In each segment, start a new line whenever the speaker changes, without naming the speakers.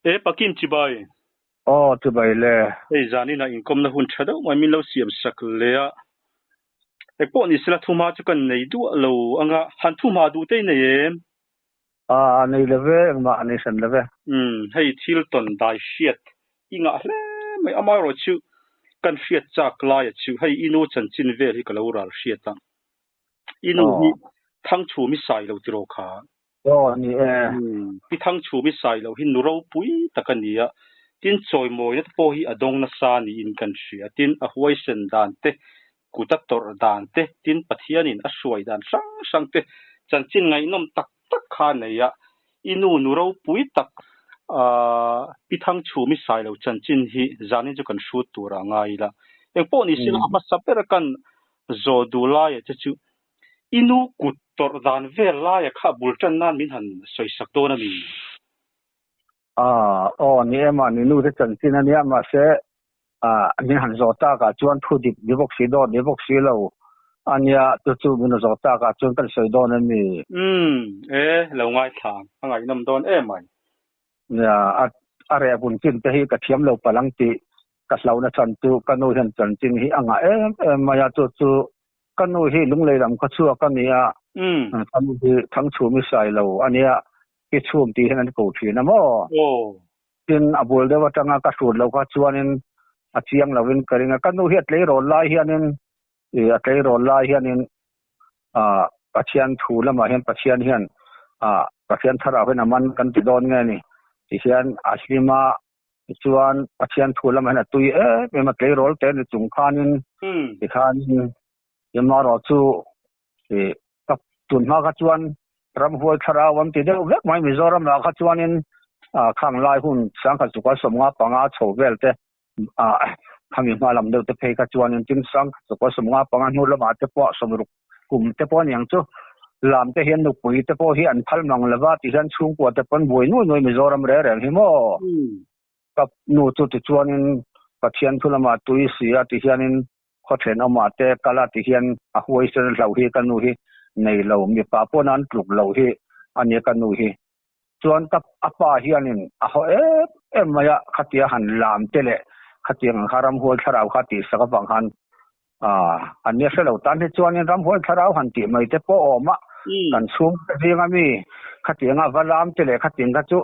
E pakim chibai.
Aw chibai le.
Hei zanin ah inkawmna hun tha deuh mai min lo siam sak le a. Engpawh ni sela thumha chu kan nei duah lo anga han thumha duh te i nei em?
Aa nei lo ve engmah a nei hran lo ve.
Umm hei thil tawn dai hriat i ngah hle mai amaherawh chu kan hriat chak laia chu hei i nu chanchin vel hi ka lo ral hriat a. I nu hi Thangchhum i sai lo tiraw kha?
Aw ni e.
Pi Thangchhum i sai lo hi nu ropui tak a ni a, tin chawimawina te pawh hi a dawng nasa niin kan hria. Tin a huaisen dan te, kut a tawrh dan te, tin Pathianin a hruai dan hrang hrang te chanchin ngaihnawm tak tak kha a nei a. I nu nu ropui tak Pi Thangchhum i sai lo chanchin hi zanin chu kan hrut tur a ngai ila. Engpawh ni sela a hmasa ber a kan Zaw duh laia che chu i nu kut tawrh dan vel laia kha bul tan nan min han sawi sak dawn a mi?
Aw, aw ni em a, ni nu te chanchin a nia, mahse min han zawh tak ah chuan thu dik ni bawk si dawn ni bawk si lo a nia, chu chu min rawn zawh tak ah chuan kan sawi dawn a mi?
Umm, e, lo ngaithla, a ngaihnawm dawn em ai.
Nia, a reh vun chin te hi ka thiam lo palh ang tih ka hlauhna chhan chu ka nu hian chanchin hi a ngah em em mai a, chu chu ka nu hi lunglei lam khaw chhuak a ni a, ka nu hi Thangchhum i sai lo a nia, i chhum tih hian an ko thin a maw? Tin, a bul deuh atanga ka hrut loh kha chuanin a chiang lovin ka ring a, ka nu hi a tleirawl lai hianin I a tleirawl lai hianin ah Pathian thu lamah hian Pathian hian ah Pathian thlarau hian a man kan ti dawn nge ni ti hian a hlim a, tichuan Pathian thu lamah hian a tui em em a tleirawl te ni chung khanin tikhanin amaherawh chu i ka tun hma kha chuan ramhuai thlarau an ti deuh vek mai Mizoramah kha chuanin ah khang lai hun sangkhat chukua 55 chho vel te ah khami hma lam deuh te phei kha chuanin tin sang chukua 55 hnu lamah te pawh 60 kum te pawh aniang chu lam te hian nupui te pawh hi an phal mang lova ti hian chhungkua te pawn buai nuai nuai Mizoram reng reng hi maw ka nu chu tichuanin Pathian thu lamah tui si a ti hianin khaw thenawmah te kal a ti hian a huaisen hloh hi ka nu hi nei lo mipa pawn an tluk loh hi ania ka nu hi. Chuan ka a pa hianin a haw em em mai a, khatia han lam te leh khatiang ang kha ramhuai thlarau kha tih sak avang khan aah an nia hre lo tan hi chuanin ramhuai thlarau han tih mai te pawh a awm a, kan chhungte zinga mi khatianga va lam te leh khatiang kha chu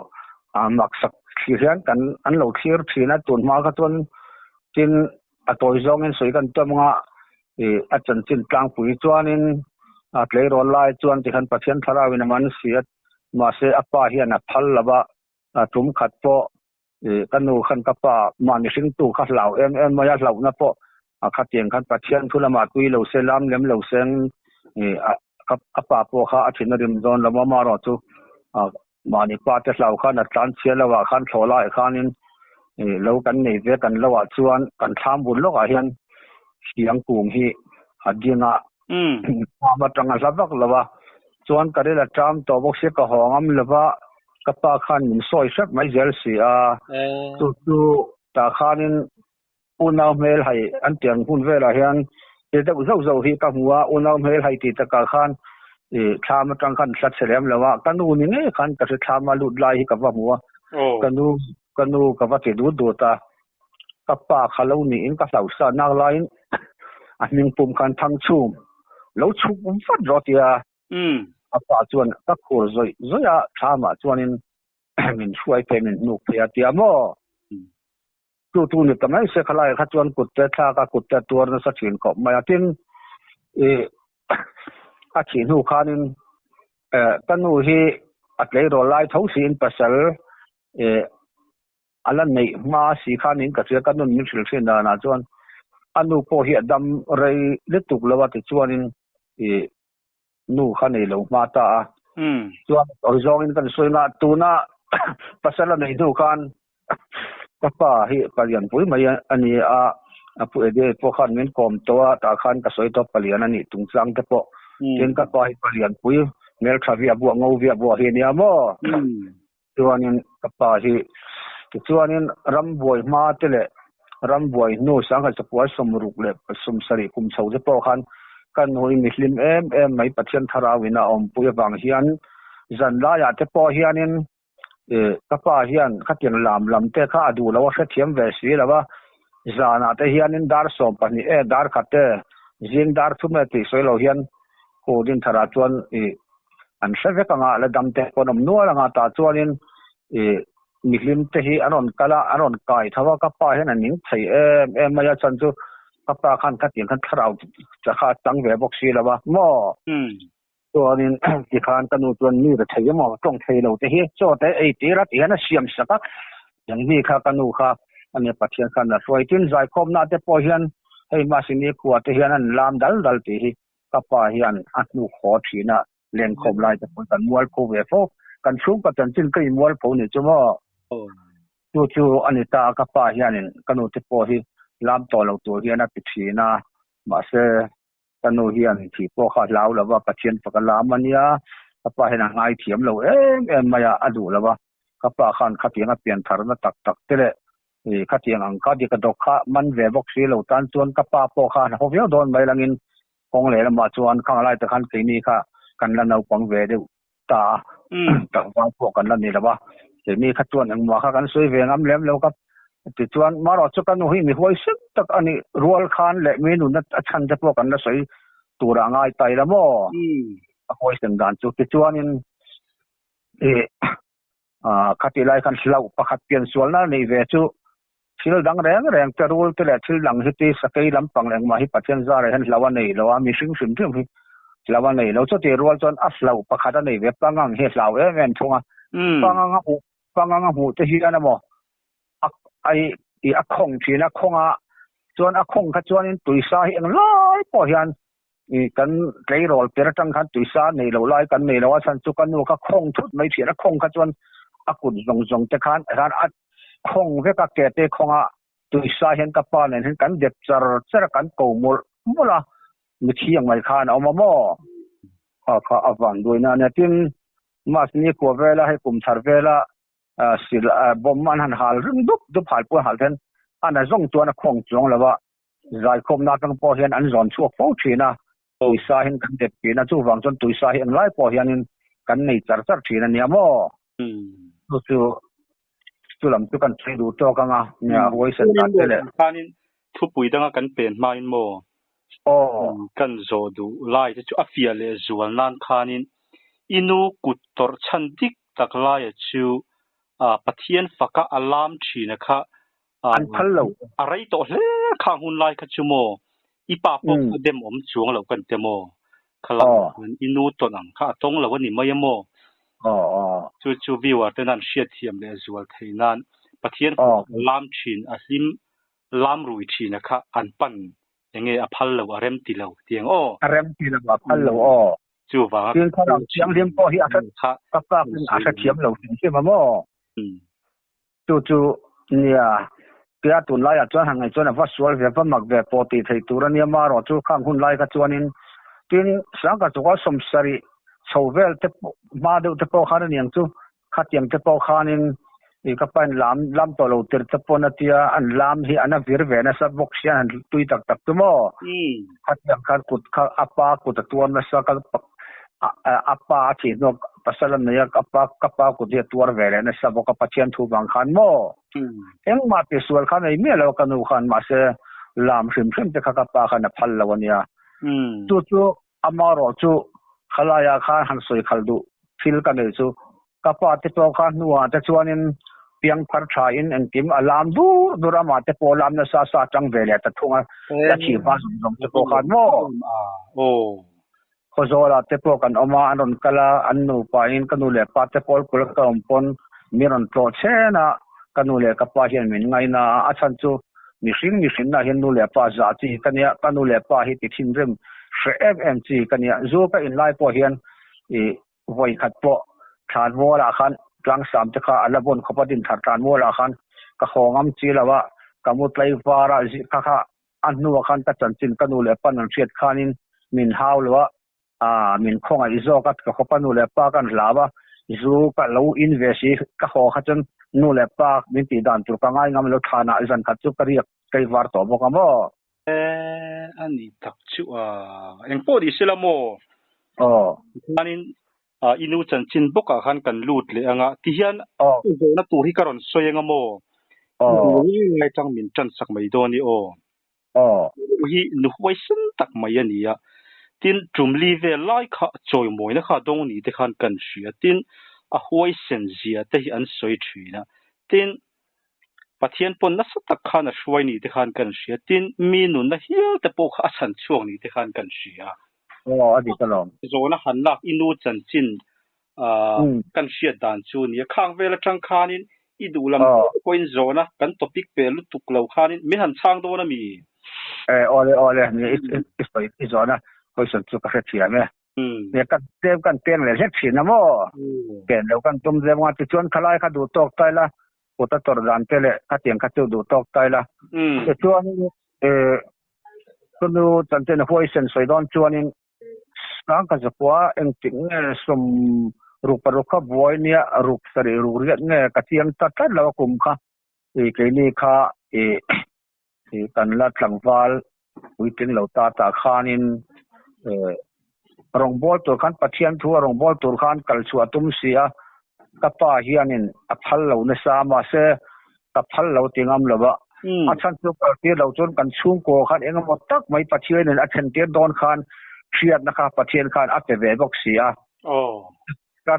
aah maksak thlir hian kan an lo thlir thin a, tun hma kha chuan tin a tawi zawngin sawi kan tum anga ih a chanchin tlangpui chuanin a tleirawl lai chuan tikhan Pathian thlarauin a man si a, mahse a pa hian a phal lo va, a tum khat pawh ih ka nu khan ka pa mahni hringtu kha hlau em em mai a, hlauhna pawh a khatiang khan Pathian thu lamah tui lo se lam lem lo seng ih a pa pawh kha a thin a rim dawn lo va, amaherawh chu Mahni pa te hlau khan a tlan chhia lo ah khan thlawh lai khanin ih lo kan nei ve kan lo ah chuan kan thlam bul lawk ah hian hriang kung hi a ding a thlam atang a hla vak lo a chuan ka ril a ṭam tawh bawk sia ka haw ngam lo va ka pa khan min sawi hrep mai zel si a chu chu tah khanin unau hmel hai an tiang hun velah hian ti deuh zauh zauh hi ka hmu a, unau hmel hai tih takah khan ih thlam atang khan hla chhe lem lo a, ka nu ni ngei khan ka hre thlama lut lai hi ka va hmu a, ka nu ka nu ka va ti dut dut a, ka pa kha lo niin ka hlauh sa nak laiin a hming pum khan thang chhum lo chhuk vat rawh tia a pa chuan ka khur zawih zawih a, thlamah chuanin min hruai phei min hnuk phei a tia maw. Chu chu ni ta mai se khalai kha chuan kut te thlak a kut te tuar nasa thin khawp mai a tin ih a thih hnu khanin eh ka nu hi a tleirawl lai tho siin pasal eh a la neih hma si khanin ka hria ka nun min hrilh thin danah chuan a nu pawh hi a dam rei lutuk lo a tichuanin ih nu kha nei lo hma ta a. Chuan awi zawngin kan sawi nga tuna pasal a nei hnu khan ka pa hi palian pui mai a ni a, a pu Ede pawh khan min kawm tawh a, tah khan ka sawi tawh palian a nih chungchang te pawh. Tin ka pa hi palian pui hmeltha viah buah ngo viah buah hi a nia maw? Chuanin ka pa hi tichuanin rambuai hma te leh rambuai hnu sangkhat chakua 67 kum chho te pawh khan ka nuin mi hlim em em mai Pathian thlarauin a awmpui avang hian zan laiah te pawh hianin Ka pa hian khatiang lam lam te kha a duh lo a hrethiam ve si lo a, zanah te hianin dar 12 e dar khat e zing dar 3 e tih sawi lo hian Pu Dinthara chuan ih an hre vek anga la dam te pawh an awm nual anga tah chuanin ih mihlim te hi an rawn kal a an rawn kai tho a ka pa hian a ning thei em em mai a chhan chu ka pa khan khatiang khan thlarau kha a chang ve bawk si lo a maw. Chuanin tikhan ka nu chuan mi ra thei emaw tawng thei lo te hi chaw te ei tir a ti hian a siam sak a. Eng mi kha ka nu kha a nia Pathian khan a hruai. Tin zaikhawmna te pawh hian hei Masini khua te hian an lam dal dal tih hi ka pa hian a hnuk haw thin a, lenkhawm lai te pawh kan mualpho ve fo. Kan chhungkaw chanchin ka inmualpho ni chu maw? Chu chu a ni ta a, ka pa hianin ka nu te pawh hi lam tawh lo tur hian a ti thin a, mahse Ka nu hian thih pawh kha a hlau lo va, Pathian fak a lam a nia, ka pa hian a ngaithiam lo em em mai a, a duh lo va. Ka pa khan khatiang a pian tharna tak tak te leh khatiang ang kha dik a dawk kha man ve bawk si lo tan chuan ka pa pawh kha an haw viau dawn mai langin kawng leh lamah chuan khang lai te khan keini kha kan la naupang ve deuh ta a, tlangval pawh kan la ni lo va, keini kha chuan engmah kha kan sawi ve ngam lem lo ka tichuan marawh chu ka nu hi mi huaisen tak a nih rual khan leh mi nunna a chhan te pawh kan la sawi tur ah ngai ta ila maw a huaisen dan chu tichuanin ih khatih lai khan hlauh pakhat pian sualna neih ve chu thil dang reng reng te rul te leh thil dang hi ti sakei lampang leh engmah hi Pathian zarah hian hlauh a nei lo a, mihring hrim hrim hi hlauh a nei lo. Chutih rual chuan a hlauh pakhat a nei ve, pangang hi a hlau em em thung a, pangang a hmuh pangang a hmuh te hian emaw a ai ih a khawng thin a, khawng a chuan a khawng kha chuanin tuisa hi eng lai pawh hian ih kan tleirawl per atang khan tuisa nei lo lai kan nei lo a chhan chu ka nu kha khawng thut mai thin a khawng kha chuan a kut zawng zawng te khan khan a khawng vek a ke te khawng a tuisa hian ka pa nen hian kan dep char char a kan ko mawlh mawlh a mithiang mai khan a awm a maw kha kha a van duaina a nia tin mas ni kua vela hei kum thar vela sil bomb an han hal ring dup dup hal pawh hal ten a na zawng chuan a khawng chuang lo a. Zaikhawmna atang pawh hian an zawn chhuak fo thin a, tuisa hian kan dep thin a, chuvang chuan tuisa hi englai pawh hianin kan nei char char thin a nia maw? Chu chu chu lam chu kan sawi duh tawk ang a, nia huaisen dan te leh.
Khanin thupui danga kan pen hmain maw?
Aw.
Kan zawh duh lai te chu a fiah leh zual nan khanin i nu kut tawrh chhan dik tak laia chu Pathian faka a lam thin a kha
An phal lo.
A rei tawh hle khang hun lai kha chu maw? I pa pawh kha dem awm chuang lo kan ti maw? Kha lam khan i nu tawn ang kha a tawng lo a ni mai a maw? Chu chu viewer ten an hriatthiam leh zual thei nan Pathian lam thin a hlim lam rui thin a kha an pan enge a phal lo a rem ti lo tiang aw.
A rem ti lo a phal lo aw.
Chuvanga
Tin thlarau thianghlim pawh hi a hre ka pa in a hrethiam lo hrim hrim a maw? Chu chu nia, tia tunlaiah chuan han ngaih chuan a va sual ve, va mak ve pawh tih theih tur a nia marawh chu khang hun lai kha chuanin tin sangkhat chukah 70 chho vel te pawh hma deuh te pawh khan a niang chu khatiang te pawh khanin ih ka pain lam lam tawh lo tir te pawn a tia an lam hi an a vir ve nasa bawk sia han tui tak tak chu maw khatiang khan kut kha a pa kut a tuar nasa ka a pa a thih hnuah pasal a nei a, ka pa ka pa kut hi a tuar ve leh nasa bawk a Pathian thu vang khan maw? Engmah tihsual khan ei miah lo a ka nu khan mahse lam hrim hrim te kha ka pa khan a phal lo a nia. Chu chu amarawh chu khalaiah khan han sawi khal duh thil ka nei chu ka pa te pawh kha hnuah te chuanin piang phar tha in engkim a lam dur dur a mah te pawh lam nasa sa tang ve leh ta thung a a thih hma zawng zawng te pawh khan maw? Khawzawlah te pawh kan awm a, an rawn kal a, an nupa in ka nu leh pa te pawl kul ka awm pawn min rawn tlawh chhen a, ka nu leh ka pa hian min ngaina a, a chhan chu mihring mihrinna hian nu leh pa zah chi ka nia, ka nu leh pa hi ti thinrim hreh em em chi ka nia, zu ka in lai pawh hian ih vawi khat pawh thlanmualah khan tlangsam te kha a la vawn khawp a din thar thlanmualah khan ka haw ngam chi lo a, ka mu tlaivar a, kha kha A hnuah khan ka chanchin ka nu leh pan an hriat khanin min hau lo a, aah min khawngaih zawk a, ka khawpa nu leh pa kan hlau a, zu ka lo in ve si, ka haw kha chuan nu leh pa min tih dan tur ka ngai ngam lo, thlanah zan khat chu ka riak kei var tawh bawk a maw?
Eh, a ni tak chu a, engpawh ni se la maw?
Aw.
Tikhanin I nu chanchin bawkah khan kan lut leh ang a, tihian zawhna tur hi ka rawn sawi ang a maw? Ngai tang min tan sak mai dawn i aw. Nu hi nu huaisen tak mai a ni a, tin tumli vel lai kha chawimawina kha dawng ni te khan kan hria, tin a huaisen zia te hi an sawi thin a, tin Pathian pawn nasa tak khan a hruai ni te khan kan hria, tin mi nunna hial te pawh kha a chhan chhuak ni te khan kan hria.
Aw a dik alawm.
Zawhna han lak i nu chanchin kan hriat dan chu nia. Khang vel atang khanin i duh lam pawhin zawhna kan topic pe lutuk lo khanin min han chhang dawn a mi?
E awle awle ni i sawi i zawhna question chu ka hrethiam e. Nia kan tlem kan peng leh hlek thin a maw? Pen lo kan tum zem anga tichuan khalai kha duh tawk ta ila kut a tawrh dan te leh khatiang kha chu duh tawk ta ila. Tichuanin Chunu chanchin huaisen sawi dawn chuanin Sangka zakua engtik nge sawm ruk paruk kha buai nia ruk sarih ruk riat nge ka chiang ta tlat lo a kum kha i keini kha i kan la tlangval puitling lo ta tah khanin rawngbâwl tur khan Pathian thu a rawngbâwl tur khan kal chhuah a tum si a, ka pa hianin a phal lo nasa mahse ka phal lo ti ngam lo a, a chhan chu kal tir lo chuan kan chhungkaw khan eng emaw tak mai Pathianin a thlen tir dawn khan hriatna kha Pathian khan a pe ve bawk si a. Ka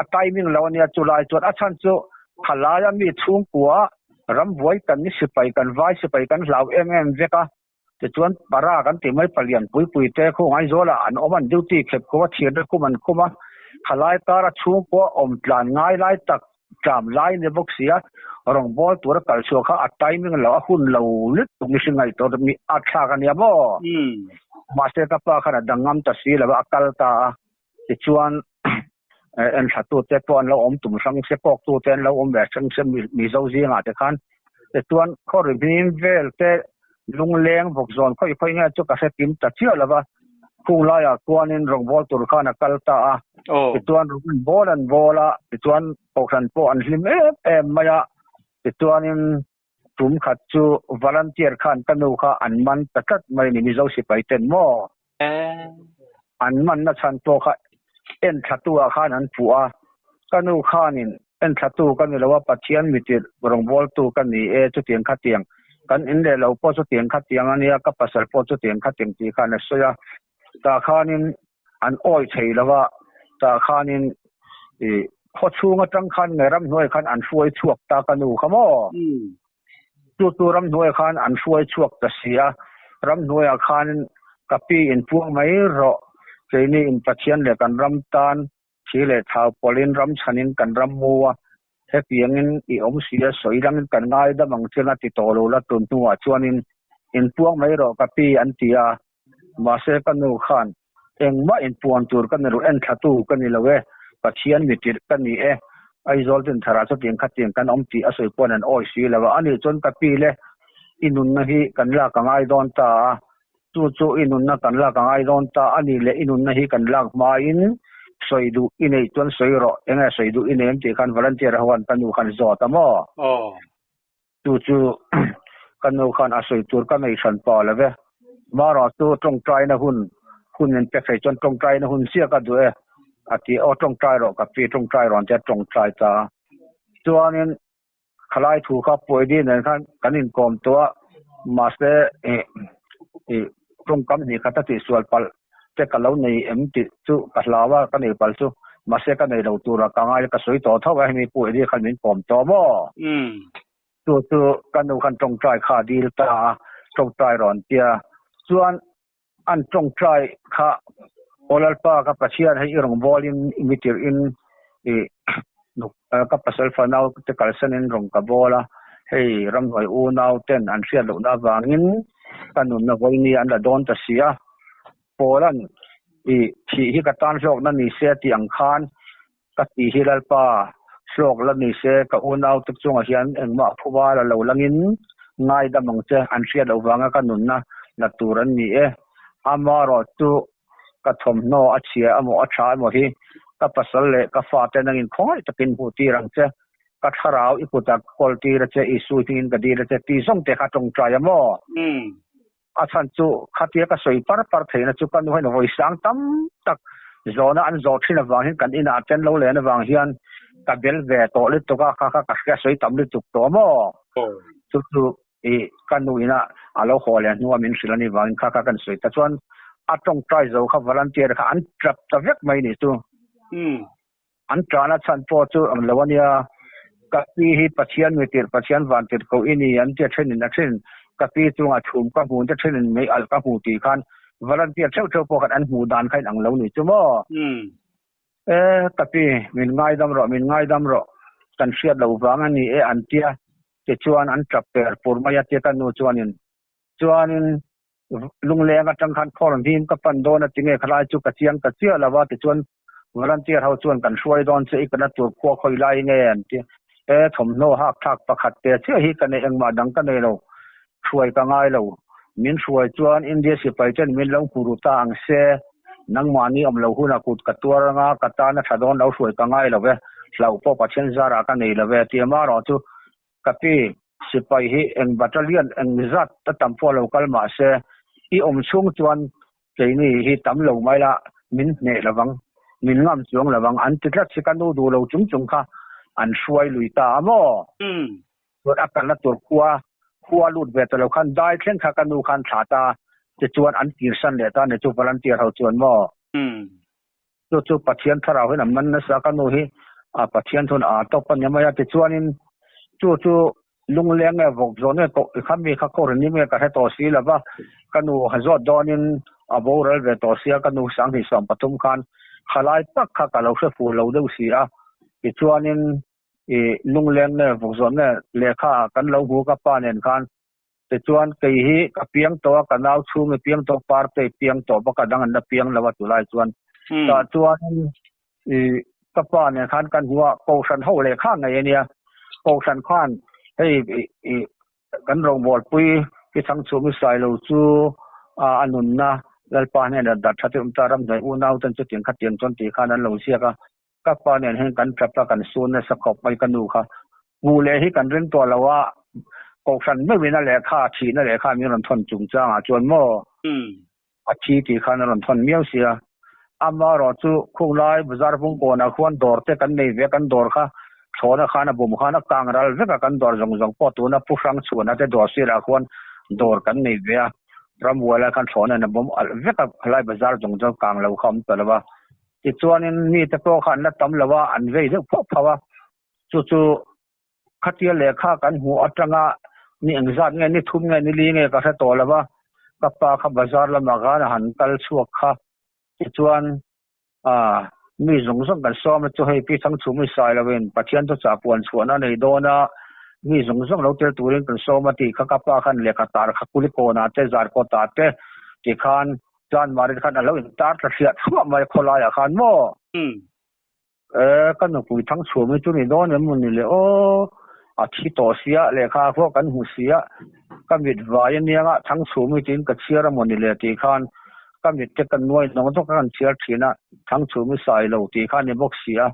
a timing lo ania chu lai chuan a chhan chu khalaia mi chhungkua rambuai kan ni sipai kan vai sipai kan hlau em em vek a. Tichuan para kan tih mai palian pui pui te khu Ngaizawlah an awm an duty khep khum a thirna khum an khum a, khalai kara chhungkua awm tlan ngai lai tak tlam lai ni bawk si a, rawngbâwl tura kal chhuah kha a timing lo a hun lo lutuk mihring ngaihtuah mi a thlak a nia maw? Mahse ka pa khan a dang ngam ta si lo a, a kal ta a, tichuan enthlatu te pawh an lo awm tum hrang se kawktu te an lo awm ve hrang se Mizo zingah te khan tichuan khaw ri hming vel te lungleng vawk zawn khawi khawi nge chu ka hre kim ta chiah lo va khung laiah chuanin rawngbâwl tur khan a kal ta a tichuan rawng bâwl an bâwl a tichuan kohhran pawh an hlim em em mai a tichuanin tum khat chu volunteer khan ka nu kha an man ta tlat mai a ni Mizo sipai ten maw? An manna chhan pawh kha en thlatu ah khan an puh a, ka nu khanin en thlatu ka ni lo a, Pathian mitirh rawngbawltu ka ni e, chutiang khatiang kan in leh lo pawh chutiang khatiang a nia, ka pasal pawh chutiang khatiang tih khan a sawi a, tah khanin an awi thei lo a, tah khanin ih khaw chhung atang khan nge ramhnuai khan an hruai chhuak ta ka nu kha maw? Chu chu ramhnuaiah khan an hruai chhuak ta si a, ramhnuaiah khan ka pi in puang mai rawh, keini in Pathian leh kan ram tan thi leh thau pawlhin ram chhanin kan ram mu a, hetiangin i awm si a, sawi langin kan ngaidam ang che nga ti tawh lo la tun hnuah chuanin in puang mai rawh ka pi an ti a, mahse ka nu khan Engmah inpuan tur ka ni lo, enthlatu ka ni lo e, Pathian mitirh ka ni e, Aizawl Dinthar-ah chutiang khatiang kan awm tih a sawi pawn an awi si lo a, ani chuan ka pi le, i nunna hi kan lak a ngai dawn ta a, chu chu i nunna kan lak a ngai dawn ta a ni le, i nunna hi kan lak hmain sawi duh i neih chuan sawi rawh, enge sawi duh i nei em tih khan volunteer ho khan ka nu khan zawt a maw? Chu chu ka nu khan a sawi tur ka nei hran pa lo ve. Mara chu tawngtaina hun hun min pe thei chuan tawngtaina hun chiah ka duh e a ti a, aw tawngtai rawh ka pi tawngtai rawn tia tawngtai ta a. Chuanin khalai thu kha Puaidi nen khan kan inkawm tawh a, mahse ih ih tawngkam hnih khat a tihsual palh te ka lo nei em tih chu ka hlau a, ka nei palh chu mahse ka nei lo tura ka ngai ka sawi tawh tho a, hemi Pu Eddie khan min kawm tawh maw? Chu chu ka nu khan tawngtai kha a dil ta a, tawngtai rawn tia chuan an tawngtai kha Aw Lalpa ka Pathian hei i rawngbawlin i mi tirhin i ka pasal fanau te kalsanin rawn ka bawl a, hei ramhnuai unau ten an hriat lohna avangin ka nunna vawiini an la dawn ta si a, Paula'n i thih hi ka tan hlawkna ni se tih ang khan ka tih hi Lalpa hlawk la ni se ka unau te chungah hian engmah phuba la lo langin ngaidam ang che an hriat loh vanga ka nunna la tur an ni e. Amaherawhchu ka thawmhnaw a chhia emaw a tha emaw hi ka pasal leh ka fate nangin khawngaih takin hmuh tir ang che, ka thlarau i kutah ka kawl tir a che, Isu hmingin ka dil a che tih zawng te kha tawngtai a maw? A chhan chu khatia ka sawi par par theihna chu ka nu hian vawi sang tam tak Zawhna an zawh thin avang hian kan inah ten lo len avang hian ka bel ve tawh lutuk a, kha kha ka hria sawi tam lutuk tawh maw? Chu chu i ka nu ina a lo haw leh hnua min hrilh a nih vangin kha kha kan sawi ta chuan a tawngtai zo kha volunteer kha an tap ta vek mai nih chu. An tana chhan pawh chu ang lo a nia. Ka pi hi Pathian mitirh, Pathian vantirh koh i ni an tia thenin a then. Ka pi chungah chhum ka hmu te thenin mei alh ka hmu tih khan volunteer theuh theuh pawh khan an hmuh dan kha in ang lo ni chu maw? E, ka pi, min ngaidam rawh, min ngaidam rawh, kan hriat loh vang a ni e an tia. Tichuan an tap per pur mai a tia ka nu chuanin. Chuanin Lungleng atang khan khawr hnim ka pan dawn a tinge khalai chu ka chiang ta chiah lo a tichuan volunteer ho chuan kan hruai dawn che i kana tur khua khawi lai nge an ti e thawmhnaw hak thlak pakhat te chiah hi ka nei engmah dang ka nei lo hruai ka ngai lo min hruai chuan India sipai ten min lo hmu ru ta ang se nangmahni awm lo hunah kut ka tuar anga ka tan a tha dawn lo hruai ka ngai lo ve hlauh pawh Pathian zarah ka nei lo ve ti amaherawh chu Ka pi, sipai hi eng battalion eng zat ta tam pawh lo kal mah se, i awm chhung chuan keini hi tam lo mai la, min hneh lovang, min ngam chuang lovang an ti tlat si ka nu duh lo chung chung kha an hruai lui ta a maw? Chuan a kalna tur khua, khua lut ve ta lo khan dai thleng kha ka nu khan thlah ta, tichuan an kirsan leh ta ni chu volunteer ho chuan maw? Chu chu Pathian thlarau hian a man nasa ka nu hi a Pathian thun a tawp a ni mai a tichuanin chu chu lungleng nge vawk zawh nge koh kha mi kha kawr ni nge ka hre tawh si lova ka nu ha zawt dawnin a boral ve tawh sia ka nu 2013 khan khalai tak kha ka lo hre fuh lo deuh si a tichuanin i lungleng nge vawk zawh nge lehkha kan lo hmu ka pa nen khan Tichuan, kei hi ka piang tawh a, ka nau chhung i piang tawh, parte i piang tawh bawk a, dang an la piang lo a tulai chuan. Tah chuan i ka pa nen khan kan hmu a, Kohhran ho leh kha ngei a nia. Kohhran khan hei i kan rawngbawlpui i Thangchhum i Sailo chu a nunna Lalpa hnenah dat tha te awm ta, ramhnuai unau ten chutiang khatiang chuan tih khan an lo ziak a. Ka pa nen hian kan tap a, kan sun nasa khawp mai ka nu kha. Hmuh leh hi kan ring tawh lo a, Kohhran meuhin a lehkha, a thihna lehkha min rawn thawn chungchangah chuan maw a thi tih khan a rawn thawn miau sia. Amaherawh chu khunglai bazar vung kawnah khuan dawr te kan nei ve a, kan dawr kha thlawna khan a bum khan a kang ral vek a, kan dawr zawng zawng pawh tuna Pu Hrangchhuana te dawr sirah khuan dawr kan nei ve a, Rambuaila khan thlawna in a bum alh vek a, khalai bazar zawng zawng kang lo kha a awm ta lo a. Tichuanin mite pawh kha an la tam lo a, an vei deuh phauh phauh a. Chu chu khatia lehkha kan hmuh atanga ni engzat nge, ni thum nge, ni li nge ka hre tawh lo va, ka pa kha bazar lamah khan a han kal chhuak kha. Tichuan aah mi zawng zawng kan sawm a chu hei Pi Thangchhum i sai loin Pathian chu chah puan chhuahna a nei dawn a, mi zawng zawng lo tel turin kan sawm a tih kha ka pa khan lehkha tar kha Kulikawnah te Zarkawtah te tikhan Chuan Mari khan a lo in tar tla thliah thluah mai khawlaiah khan maw? E, ka nupui thang chhuah mai chu ni dawn em maw ni le aw, a thi tawh sia, lehkha pawh kan hmu sia, ka mit vai aniang a, thang chhuah mai tiin ka chhiar a maw ni le tih khan ka mit te ka nuai nawk nawk a kan chhiar thin a, thang chhuah mai sai lo tih kha a ni bawk sia.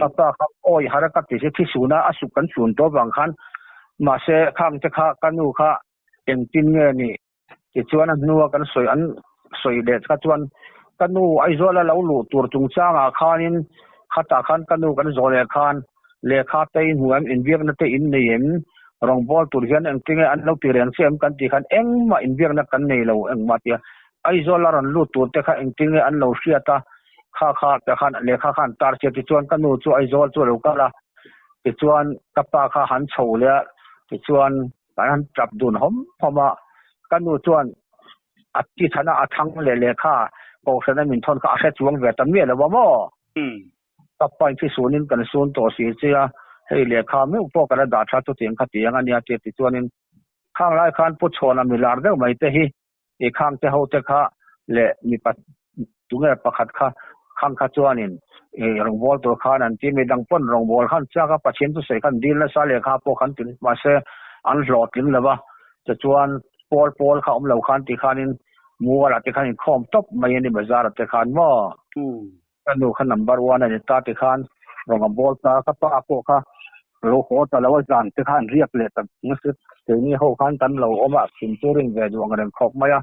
Ka pa kha awi har a ka ti si, thi suna a suk kan sun tawh vang khan mahse khang te kha ka nu kha engtin nge ni Tichuan a hnua kan sawi an sawi leh kha chuan ka nu Aizawla lo luh tur chungchangah khanin khatah khan ka nu kan zawh leh khan lehkha te in hmu em, inbiakna te in nei em, rawngbâwl tur hian engtinge an lo ti reng che em kan tih khan engmah inbiakna kan nei lo engmah tia Aizawla rawn lut tur te kha engtinge an lo hriat a, kha kha te khan lehkha khan tar che tichuan ka nu chu Aizawl chu a lo kal a, tichuan ka pa kha han chho leh a, tichuan Kan han tap dun hawm hawm a, ka nu chuan a ti chhan a, a thang leh lehkha Kohhrana min thawn kha a hre chuang ve ta miah lo a maw? Ka pa in thi sunin kan sun tawh si che a, hei lehkha meuh pawh ka la dah tha chutiang kha tiang a nia tia ti chuanin khang lai khan Pu Chhawna milar deuh mai te hi i khang te ho te kha leh mipa tunge pakhat kha khang kha chuanin i rawngbâwl tur khan an ti midang pawn rawngbâwl khan chak a Pathian chu sawi khan dil nasa lehkha pawh khan ti mahse an hlawhtling lo va tichuan pawl pawl kha awm lo khan ti khanin mualah te khan inkhawm tawp mai a ni bazar ah te khan maw ka nu kha number one a ni ta ti khan rawng a bawl ta ka pa pawh kha lo haw ta lo a zan te khan riak leh ta nasa keini ho khan kan lo awm a thim chu rin ve duh ang reng khawp mai a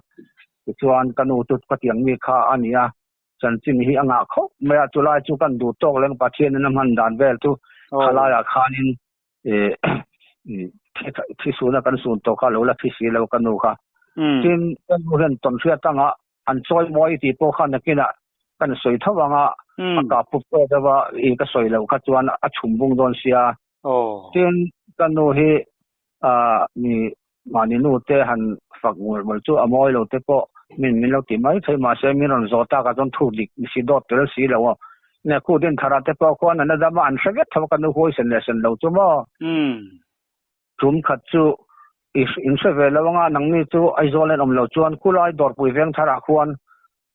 tichuan ka nu chu ka tiang mi kha a ni a. Chanchin hi a ngah khawp mai a, chulai chu kan duh tawk leng Pathianin a hman dan vel chu khalaiah khanin thi suna kan sun tawh kha lo la thi si lo ka nu kha. Tin, ka nu hian tawnhriat anga an chawi mawi tih pawh kha nakinah kan sawi tho anga a kap pup tawh deuh a, i ka sawi loh kha chuan a chhum bung dawn sia. Tin, ka nu hi mi mahni nu te han fak mawlh mawlh chu a mawi lo te pawh min min lo ti mai thei mahse min rawn zawh tak ah chuan thu dik si dawt tel si lo a. Nge khu din thar ah te pawh khuan an la dam a an hre vek tho a ka nu huaisen leh sen lo chu maw. Tum khat chu i in hre ve lo anga nangni chu Aizawl en awm lo chuan khulai dawrpui veng thar ah khuan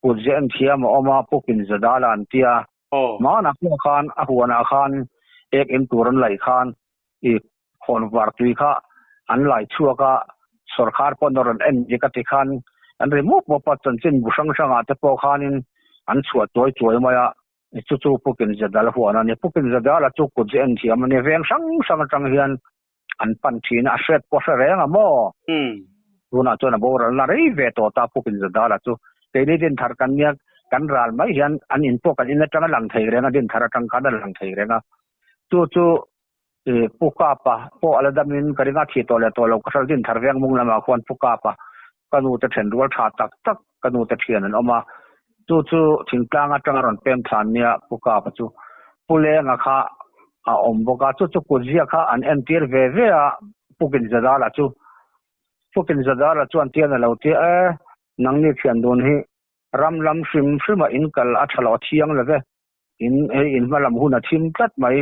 kut ze en thiam a awm a Pukin Zadala an tia. Hmanah pawh khan a huanah khan ek in tur an laih khan i khawn var tui kha an lai chhuak a, sawrkhar pawh an rawn en dik a ti khan an ri mup mup a, chanchin bu hrang hrangah te pawh khanin an chhuah chuai chuai mai a, chu chu Pukin Zadal huan a ni. Pukin Zadala chu kut chu en thiam a ni, veng hrang hrang atang hian an pan thin a, a hriat pawh hre reng a maw? Tunah chuan a boralna rei ve tawh ta Pukin Zadala chu. Keini Dinthar kan nia, kan ral mai hian an in pawh kan in atang a lang thei reng a, Dinthar atang khan a lang thei reng a. Chu chu Pu Kapa pawh a la damin ka ring a, thi tawh leh tawh lo ka hral Dinthar veng mung lamah khuan Pu Kapa ka nu te then rual tha tak tak ka nu te thian an awm a. Chu chu thingtlang atanga rawn pem thlan nia Pu Kapa chu Pu Lenga kha a awm bawk a, chu chu kutzia kha an entir ve ve a Pu Kinzadala chu. Pu Kinzadala chuan tian a lo ti a, E, nangni thian dun hi ram lam hrim hrima in kal a tha lo a thiang lo ve, in hei in hma lam hun a thim tlat mai,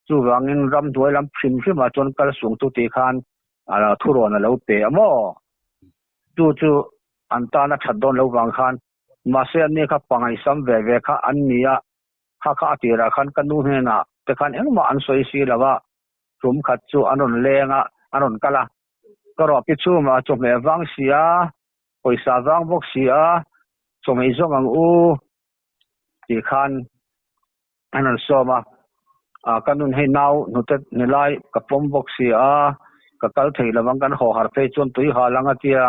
chuvangin ram hnuai lam hrim hrimah chuan kal sung chu tih khan a thurawn a lo pe a maw? Chu chu an tan a that dawn lo vang khan mahse anni kha pangaisam ve ve kha an ni a, kha kha a tirah khan ka nu hnenah te khan engmah an sawi si lo a, tum khat chu an rawn leng a, an rawn kal a, ka rawh pi chhumah chawhmeh vang si a, pawisa vang bawk si a, chawhmeh zawng ang u. Tih khan an rawn sawm a, ah ka nun hei nau hnute ni lai ka pawm bawk si a, ka kal thei lo ang kan haw har phei chuan tui hal ang a tia,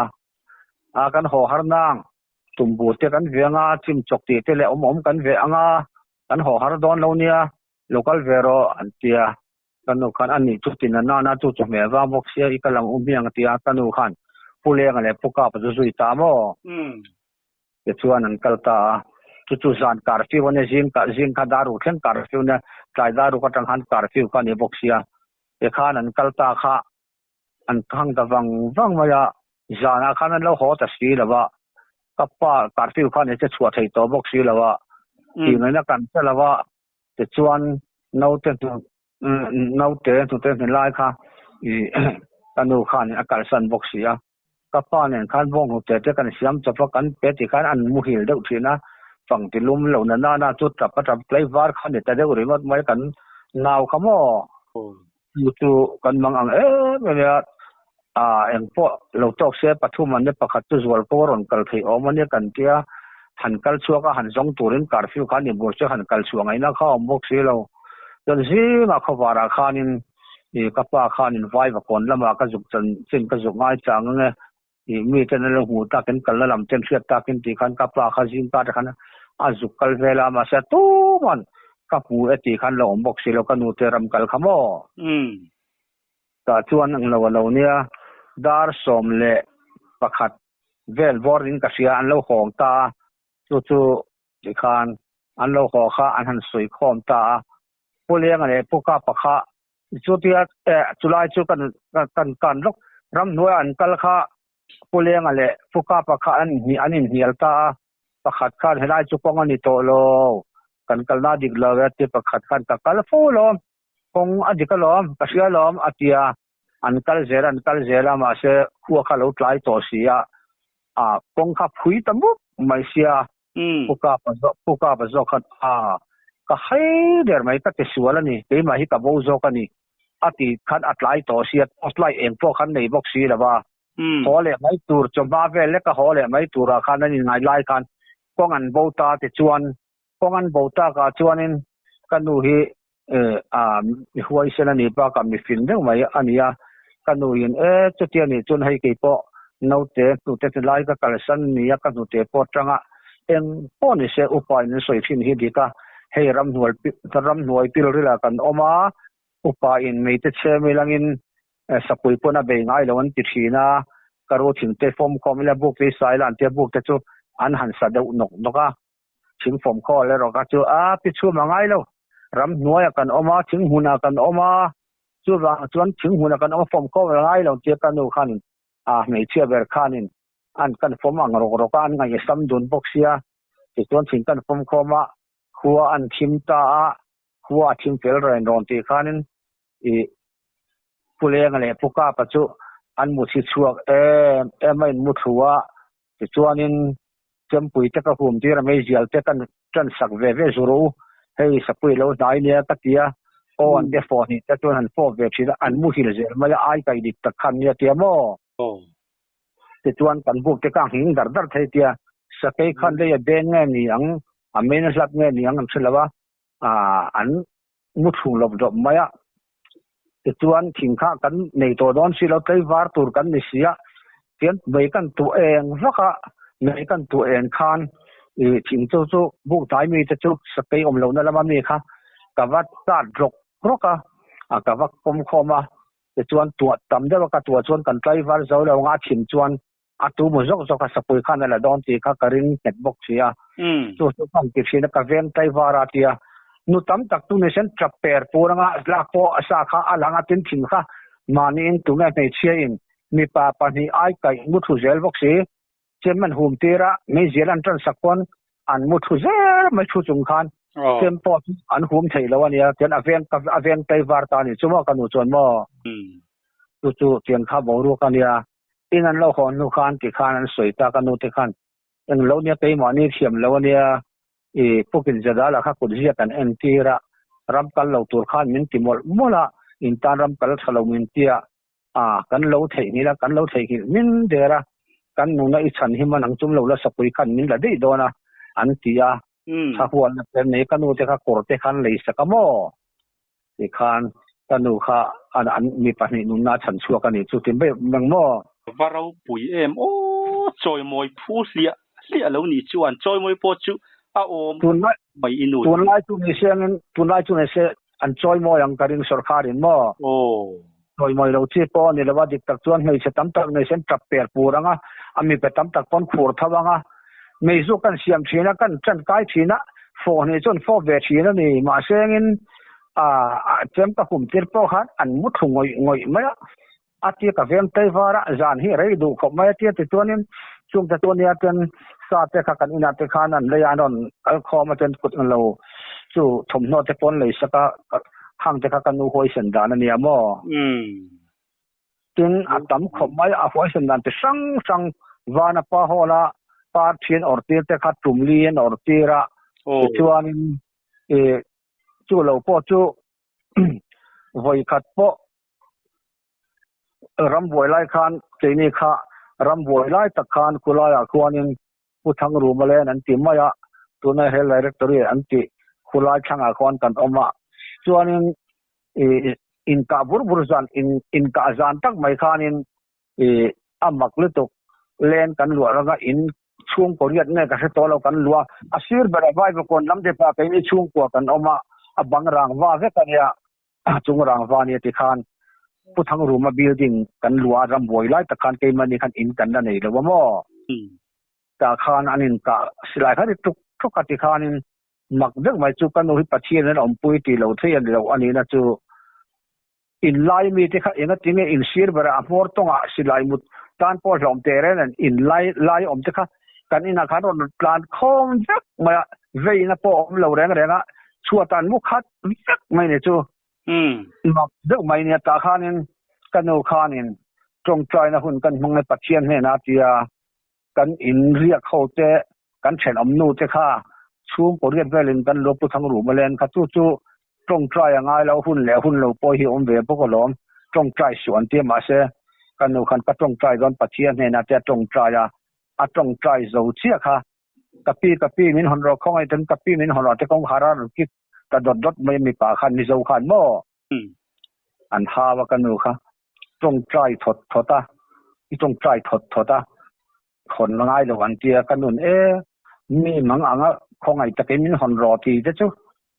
ah kan haw har nang tumbu te kan ve anga chim chawk tih te leh awm awm kan ve anga kan haw har dawn lo nia lo kal ve rawh an tia, ka nu khan a nih chu tin a nana chu chawhmeh vang bawk sia i kal ang u hmiang a tia ka nu khan Pu Lenga leh Pu Kapa chu zui ta maw? Tichuan an kal ta a, chu chu zan curfew a nia zing zing kha dar ruk thleng curfew nia tlai dar ruk atang khan curfew kha a ni bawk sia tikhan an kal ta kha an thang ta vang vang mai a, zanah khan an lo haw ta si lo a, ka pa curfew kha ni che chhuah thei tawh bawk si lo a, tih ngaihna kan hre lo a. Tichuan naute hnu naute hnute hni lai kha i ka nu khan a kalsan bawk si a, ka pa nen khan bawng hnute te kan siam chawp a, kan pe ti khan an muhil deuh thin a, fang ti lum lo na nana chu tap a tap tlaivar kha ni ta deuh ringawt mai kan nau kha maw. Chu chu kan mang ang em em a, ah engpawh lo tawk se pathum an nia pakhat chu zual pawh a rawn kal theih awm a nia kan tia, han kal chhuak a han zawng turin curfew kha ni bur chu han kal chhuah ngaihna kha a awm bawk si lo. Chuan zingah khawvarah khanin ih ka pa khanin vaiva kawn lamah ka zuk chanchin ka zuk ngai chang ang e, ih mi ten an lo hmuh takin kalna lam ten hriat takin tih khan ka pa kha zing ta te khan a zuk kal vel a mahse tuman ka hmu e tih khan lo awm bawk si lo ka nu te ram kal kha maw tah chuan ang lo a lo nia dar 11 vel bawr in ka hria an lo hawng ta a chu chu tikhan an lo haw kha an han sawi khawm ta a Pu Lenga leh Pu Kapa kha Chutia chulai chu kan kan kan lawk ramhnuai an kal kha Pu Lenga leh Pu Kapa kha an an inhnial ta a, pakhat khan helai chu kawng a ni tawh lo, kan kalna dik lo e ti pakhat khan ka kal fo alawm, kawng a dik alawm, ka hria alawm a ti a, an kal zel an kal zel a mahse khua kha lo tlai tawh si a, ah kawng kha phui ta mup mai sia. Pu Kapa zawk Pu Kapa zawk khan a ka hai der mai ka ti sual a ni keimah hi ka bo zawk a ni a ti khan a tlai tawh sia torch light eng pawh khan nei bawk si lo va haw leh mai tur chawhma vel leka haw leh mai turah khan an inngai lai khan kawng an bo ta tichuan kawng an bo takah chuanin ka nu hi a mi huaisen a nih bakah mi fing deuh mai a ni a, ka nuin e chutia nih chuan hei keipawh naute hnute ti lai ka kalsan ni a, ka hnute pawh atanga Eng pawh ni se upa in an sawi thin hi dik a, hei ramhnuai ramhnuai pilril ah kan awm a, upa in meite chhe milangin sapui pawn a bei ngai lo an ti thin a, ka ru thing te fawm khawm ila buk te hi sa ila an tia buk te chu an han sa deuh nawk nawk a, thing fawm khawl erawh kha chu a pi chhum a ngai lo, ramhnuai ah kan awm a, thing hmun ah kan awm a, chuvang chuan thing hmun ah kan awm a fawm khawm a ngai lo tia ka nu khanin a hmeichhia ber khanin an kan fawm ang rawk rawk a, an ngaihsam dun bawk sia, tichuan thing kan fawm khawm a, khua an thim ta a, khua a thim fel rawn rawn tih khanin ih Pu Lenga leh Pu Kapa chu an mu chhi chhuak em em a in mu thlu a, tichuanin Chempui te ka hum tir a meizial te kan tan sak ve ve zu rawh u, hei sapui lo hnai nia ka ti a, aw an te fawh hnih te chuan han fawp ve thin a, an muhil zel mai a, ai kaih dik tak khan nia tia maw? Tichuan kan buk te kha a nghing dar dar thei tia, sakei khan lei a beng nge ni ang, a main a hlap nge ni ang an hre lo a, an mu thlung lawp dawp mai a. Tichuan thing kha kan nei tawh dawn si lo, tlaivar tur kan ni si a, tian mei kan tuah eng vak a, mei kan tuah eng khan ih thing chu chu buk hnai mi te chu sakei awm lohna lama mi kha ka va chat rawk rawk a, ka va pawm khawm a. Tichuan tuah tam deuh a ka tuah chuan kan tlaivar zo lo anga a thim chuan a tu mu zawk zawk a sapui khan a la dawn tih kha ka ring nghet bawk si a. Chu chu ka han ti thin a ka veng tlaivar a tia nu tam tak chu nisen tap per pur anga lak pawh a sa kha a lang a tin thin kha mahniin tunge hmeichhia in mipa pahnih ai kaih mu thu zel bawk si. Chem an hum tir a, meizial an tan sak pawn an mu thu zel mai thu chung khan chem pawh chu an hum thei lo a nia, tian a veng a veng tei var ta a ni chu maw ka nu chuan maw chu chu tiang kha boruak a nia, in an lo haw hnu khan ti khan an sawi ta ka nu te khan eng lo nia keimahni thiam lo a nia i pukin Jadala kha kut ziak an en tir a, ram kal lo tur khan min ti mawlh mawlh a, in tan ram kal tha lo min tia A, kan lo theihnghilh a, kan lo theihnghilh min der a, kan nuna i chhan hi man ang chum lo la sapui khan min la daih dawn a, an ti a. Thla hualna te nei ka nu te kha kawr te khan lei sak a maw? Ti khan ka nu kha an an mi pahnih nunna a chhan chhuak a nih chu ti mai mang maw?
Va ropui em aw, chawimawi phu hliah hliah lo nih chuan chawimawi pawh chu a awm
Tunlai
mai i nu.
Tunlai chu ni se angin tunlai chu ni se An chawimawi ang ka ring sawrkharin maw?
Aw.
Chawimawi lo chi pawh a ni lo a, dik tak chuan hmeichhe tam tak nei sen tap per pur ang a, a mipa tam tak pawn khur tho ang a. Meizu kan siam thin a, kan tan kai thin a, fawh hnih chuan fawp ve thin a ni. Mahse engin a chem ka hum tir pawh khan an mu thlu ngawih ngawih mai a. A tia ka veng tei var a, zan hi rei duh khawp mai a tia tichuanin chungte chu ania ten sa te kha kan inah te khan an lei a, an rawn kal khawm a ten kut lo chu thawmhnaw te pawn lei sak a, hang te kha ka nu huaisen dan a nia maw? Tin a tam khawp mai a huaisen dan ti hrang hrang vana pa hall a par thian awrh tir te kha tum li an awrh tir a, tichuanin ih chu lo pawh chu vawi khat pawh Rambuai lai khan keini kha rambuai lai tak khan khulaiah khuanin Pu Thangruma len an ti mai a, tuna he Directory an tih khulai thlangah khuan kan awm a. Chuanin ih inkah bur bur zan inkah zan tak mai khanin ih a mak lutuk len kan luah ranga in chhungkaw riat nge ka hre tawh lo kan luah a sir berah Vaivakawn lam te pah keini chhungkua kan awm a, a bang rang va vek a nia. Chung rangva nia ti khan Pu Thangruma building kan luah a rambuai lai tak khan keimahni khan in kan la nei lo a maw? Tah khan an in kah silai kha ri tuk tuk a ti khanin mak deuh mai chu ka nu hi Pathian in a awmpui tih lo thei a ni lo a nihna chu in lai mi te kha enga tinge in sir berah a hmawr tawngah silai mut tan pawh hlawm teh reng nen in lai lai awm te kha kan inah khan rawn tlan khawm vek mai a veina pawh awm lo reng reng a chhuat an mu khat vek mai ni chu mak deuh mai nia tah khanin ka nu khanin tawngtaina hun kan hmang e Pathian hnenah tia kan in riak ho te kan thenawm nu te kha chhungkaw riat velin kan lo pu thang rum a len kha chu chu tawngtai a ngai lo hun leh hun lo pawh hi awm ve bawk alawm tawngtai suh an tia mahse ka nu khan ka tawngtai dawn Pathian hnenah tia tawngtai a a tawngtai zo chiah kha Ka pi, ka pi min hawn rawh, khawngaih ten ka pi min hawn rawh te kawngkhar a rawn kik ta dawt dawt mai a mipa khan Mizo khan maw an hau a ka nu kha tawngtai thawt thawt a, i tawngtai thawt thawt a, hawn ngai lo an tia ka nun e Mi mang anga khawngaih takin min hawn rawh tih te chu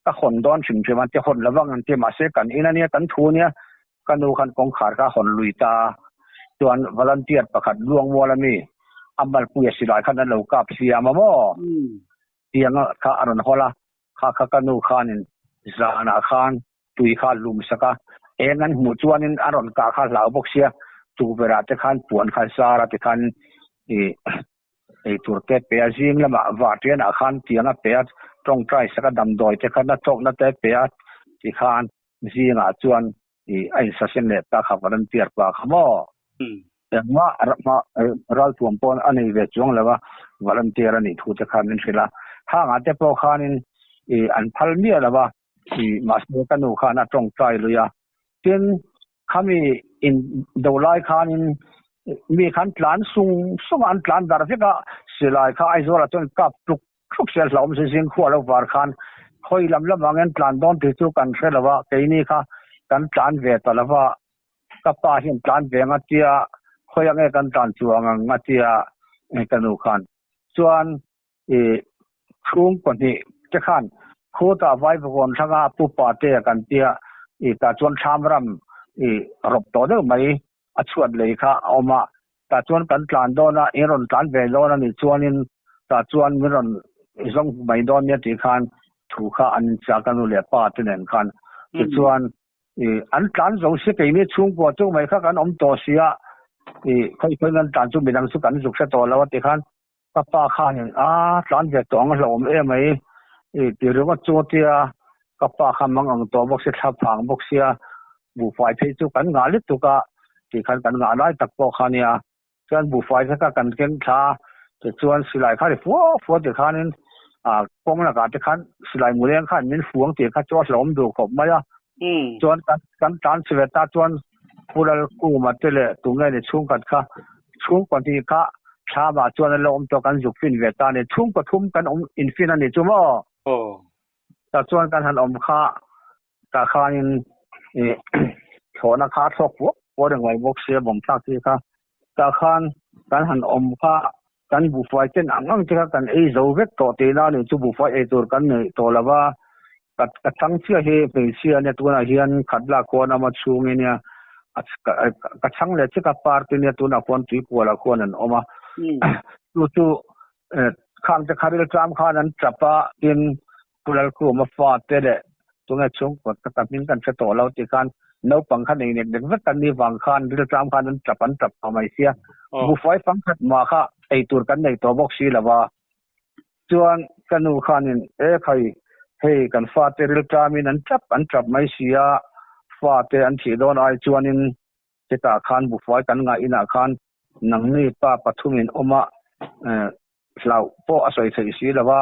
ka hawn dawn hrim hrim a ti hawn lovang an ti mahse kan in ania kan thu ania ka nu khan kawngkhar kha a hawn lui ta a chuan volunteer pakhat Luangmual ami a malpui a silai khan an lo kap siam a maw tiang kha a rawn hawl a kha kha ka nu khanin zanah khan tui kha a lum sak a eng an hmuh chuanin a rawn kah kha a hlau bawk sia tukverh ah te khan puan kha a zar a tikhan ih Eitur te pe a, zing lamah vartianah khan tiang a pe a, tawngtai sak a, damdawi te khan a thawkna te pe a tikhan zingah chuan ih a insaseng leh ta kha volunteer pa kha maw? Engmah ralthuam pawh a nei ve chuang lo a, volunteer a nih thu te khan min hrilh a, hangah te pawh khanin ih an phal miah lo a, ih mahse ka nu khan a tawngtai lui a, tin Khami in do lai khanin mi khan tlan sung sung a, an tlan dar vek a, silai kha Aizawl ah chuan kap tluk tluk sia hlauhawm si zing khua lo var khan khawi lam lam ang in tlan dawn tih chu kan hre lo a, keini kha kan tlan ve ta lo va, ka pa hian tlan ve ang a tia, khawi ang nge kan tlan chuang ang a tia ka nu khan chuan I chhung pahnih te khan khutah Vaivakawn thlanga pu pate a kan tia i tah chuan thlam ram i rawp tawh deuh mai a chhuat lei kha a awm a, tah chuan kan tlan dawn a, in rawn tlan ve dawn a nih chuanin tah chuan min rawn zawng mai dawn nia tih khan thu kha an inchah ka nu leh pa te nen khan tichuan I an tlan zo si keini chhungkua chu mai kha kan awm tawh si a, i khawi khawi an tlan chu midang chu kan zuk hre tawh lo a ti khan Ka pa khanin a tlan ve tawh ang a hlauhawm em mai i ti ringawt chu tia ka pa kha mang ang tawh bawk sia thla phang bawk sia buhfai phei chu kan ngah lutuk a tih khan kan ngah lai tak pawh kha nia chuan buhfai te kha kan keng thla a tichuan silai kha ri fua fua ti khanin ah kawng lakah te khan silai muleng khan min fuang tih kha chu a hlauhawm duh khawp mai a chuan kan tlan chhe ve ta chuan Pu Lalkuma te leh tunge ni chhungkhat kha chhung pahnih kha thlamah chuan an lo awm tawh kan zuk fin ve ta a ni. Chhung pathum kan awm infin a ni chu maw? Tah chuan kan han awm kha tah khanin ih thlawhna kha a thlawk puak puak reng mai bawk sia bawm thlak chi kha. Tah khan kan han awm kha kan buhfai chen ang ang te kha kan ei zo vek tawh tihna a ni chu buhfai ei tur kan nei tawh lo va. Ka ka chang chiah hi hmeichhia ania tunah hian khat lak khuan ama chhung i nia a ka chang leh chiah ka party nia tunah khuan tuikual ah khuan an awm a chu chu khang te kha rilṭam khan an tap a tin Pu Lalkhuma fa te leh tunge chhungkaw te ka hming kan hre tawh lo tih khan naupang kha nei nek nek vek kan nih vang khan rilṭam khan an tap an tap tawh mai sia buhfai fangkhat mah kha ei tur kan nei tawh bawk si lo va. Chuan ka nu khanin, E khai, hei kan fate rilṭamin an ṭap an ṭap mai si a, fate an thih dawn ai chuanin chetah khan buhfai kan ngah inah khan nangni pa pathumin awm a, hlauh pawh a sawi theih si lo a,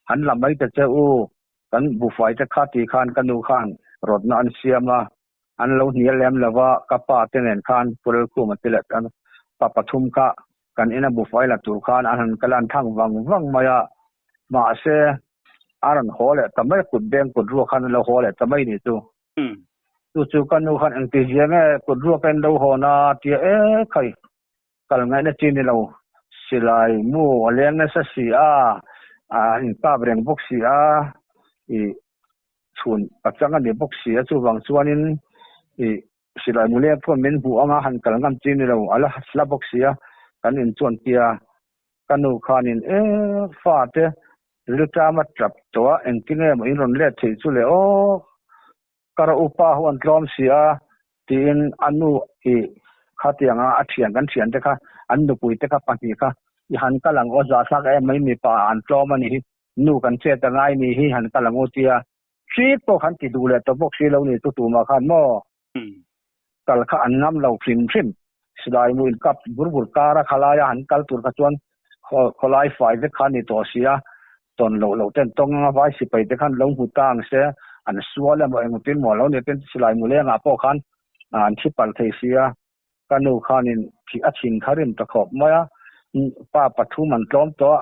han la mai ta che u, kan buhfai te kha tih khan ka nu khan rawtna an siam a, an lo hnial lem lo va, ka pa te nen khan Purelkhuma te leh kan pa pathum kha kan ina buhfai la tur khan an han kal a, an thang vang vang mai a, mahse a rawn haw leh ta mai, kut beng kut ruak khan an lo haw leh ta mai ni chu. Chu chu ka nu khan engtizia nge kut ruak a in lo haw na a tia e khai, kal ngaihna chi ni lo, silai mu a leng nasa si a, a inkap reng bawk si a, ih chhun pachang a ni bawk si a, chuvang chuanin ih silai mu leng pawh min hmuh anga han kal ngam chi ni lo, a la hla bawk si a, kan inchuan tia ka nu khanin e fate rilṭam a tap tawh a, engtinge maw in rawn let theih chu le aw. Ka ra upa ho an tlawm si a, tiin a nu i khatianga a thian kan thian te kha an nupui te kha pahnih kha i han kal ang aw zahthlak em mai mipa an tlawm a nih hi, nu kan chet a ngai nih hi han kal ang u tia hrik pawh khan ti duh leh tawh bawk si lo ni chu tumah khan maw kal kha an ngam lo hrim hrim. Silai mu inkap bur bur kar a khalaia han kal tur kha chuan khawlai fai vek kha a ni tawh si a, tawn loh loh ten tawng anga vai sipai te khan lo hmu ta ang se, an sual emaw engtin maw lo ni ten silai mu lengah pawh khan an thi palh thei si a, ka nu khanin a thin kha rim ta khawp mai a, pa pathum an tlawm tawh a,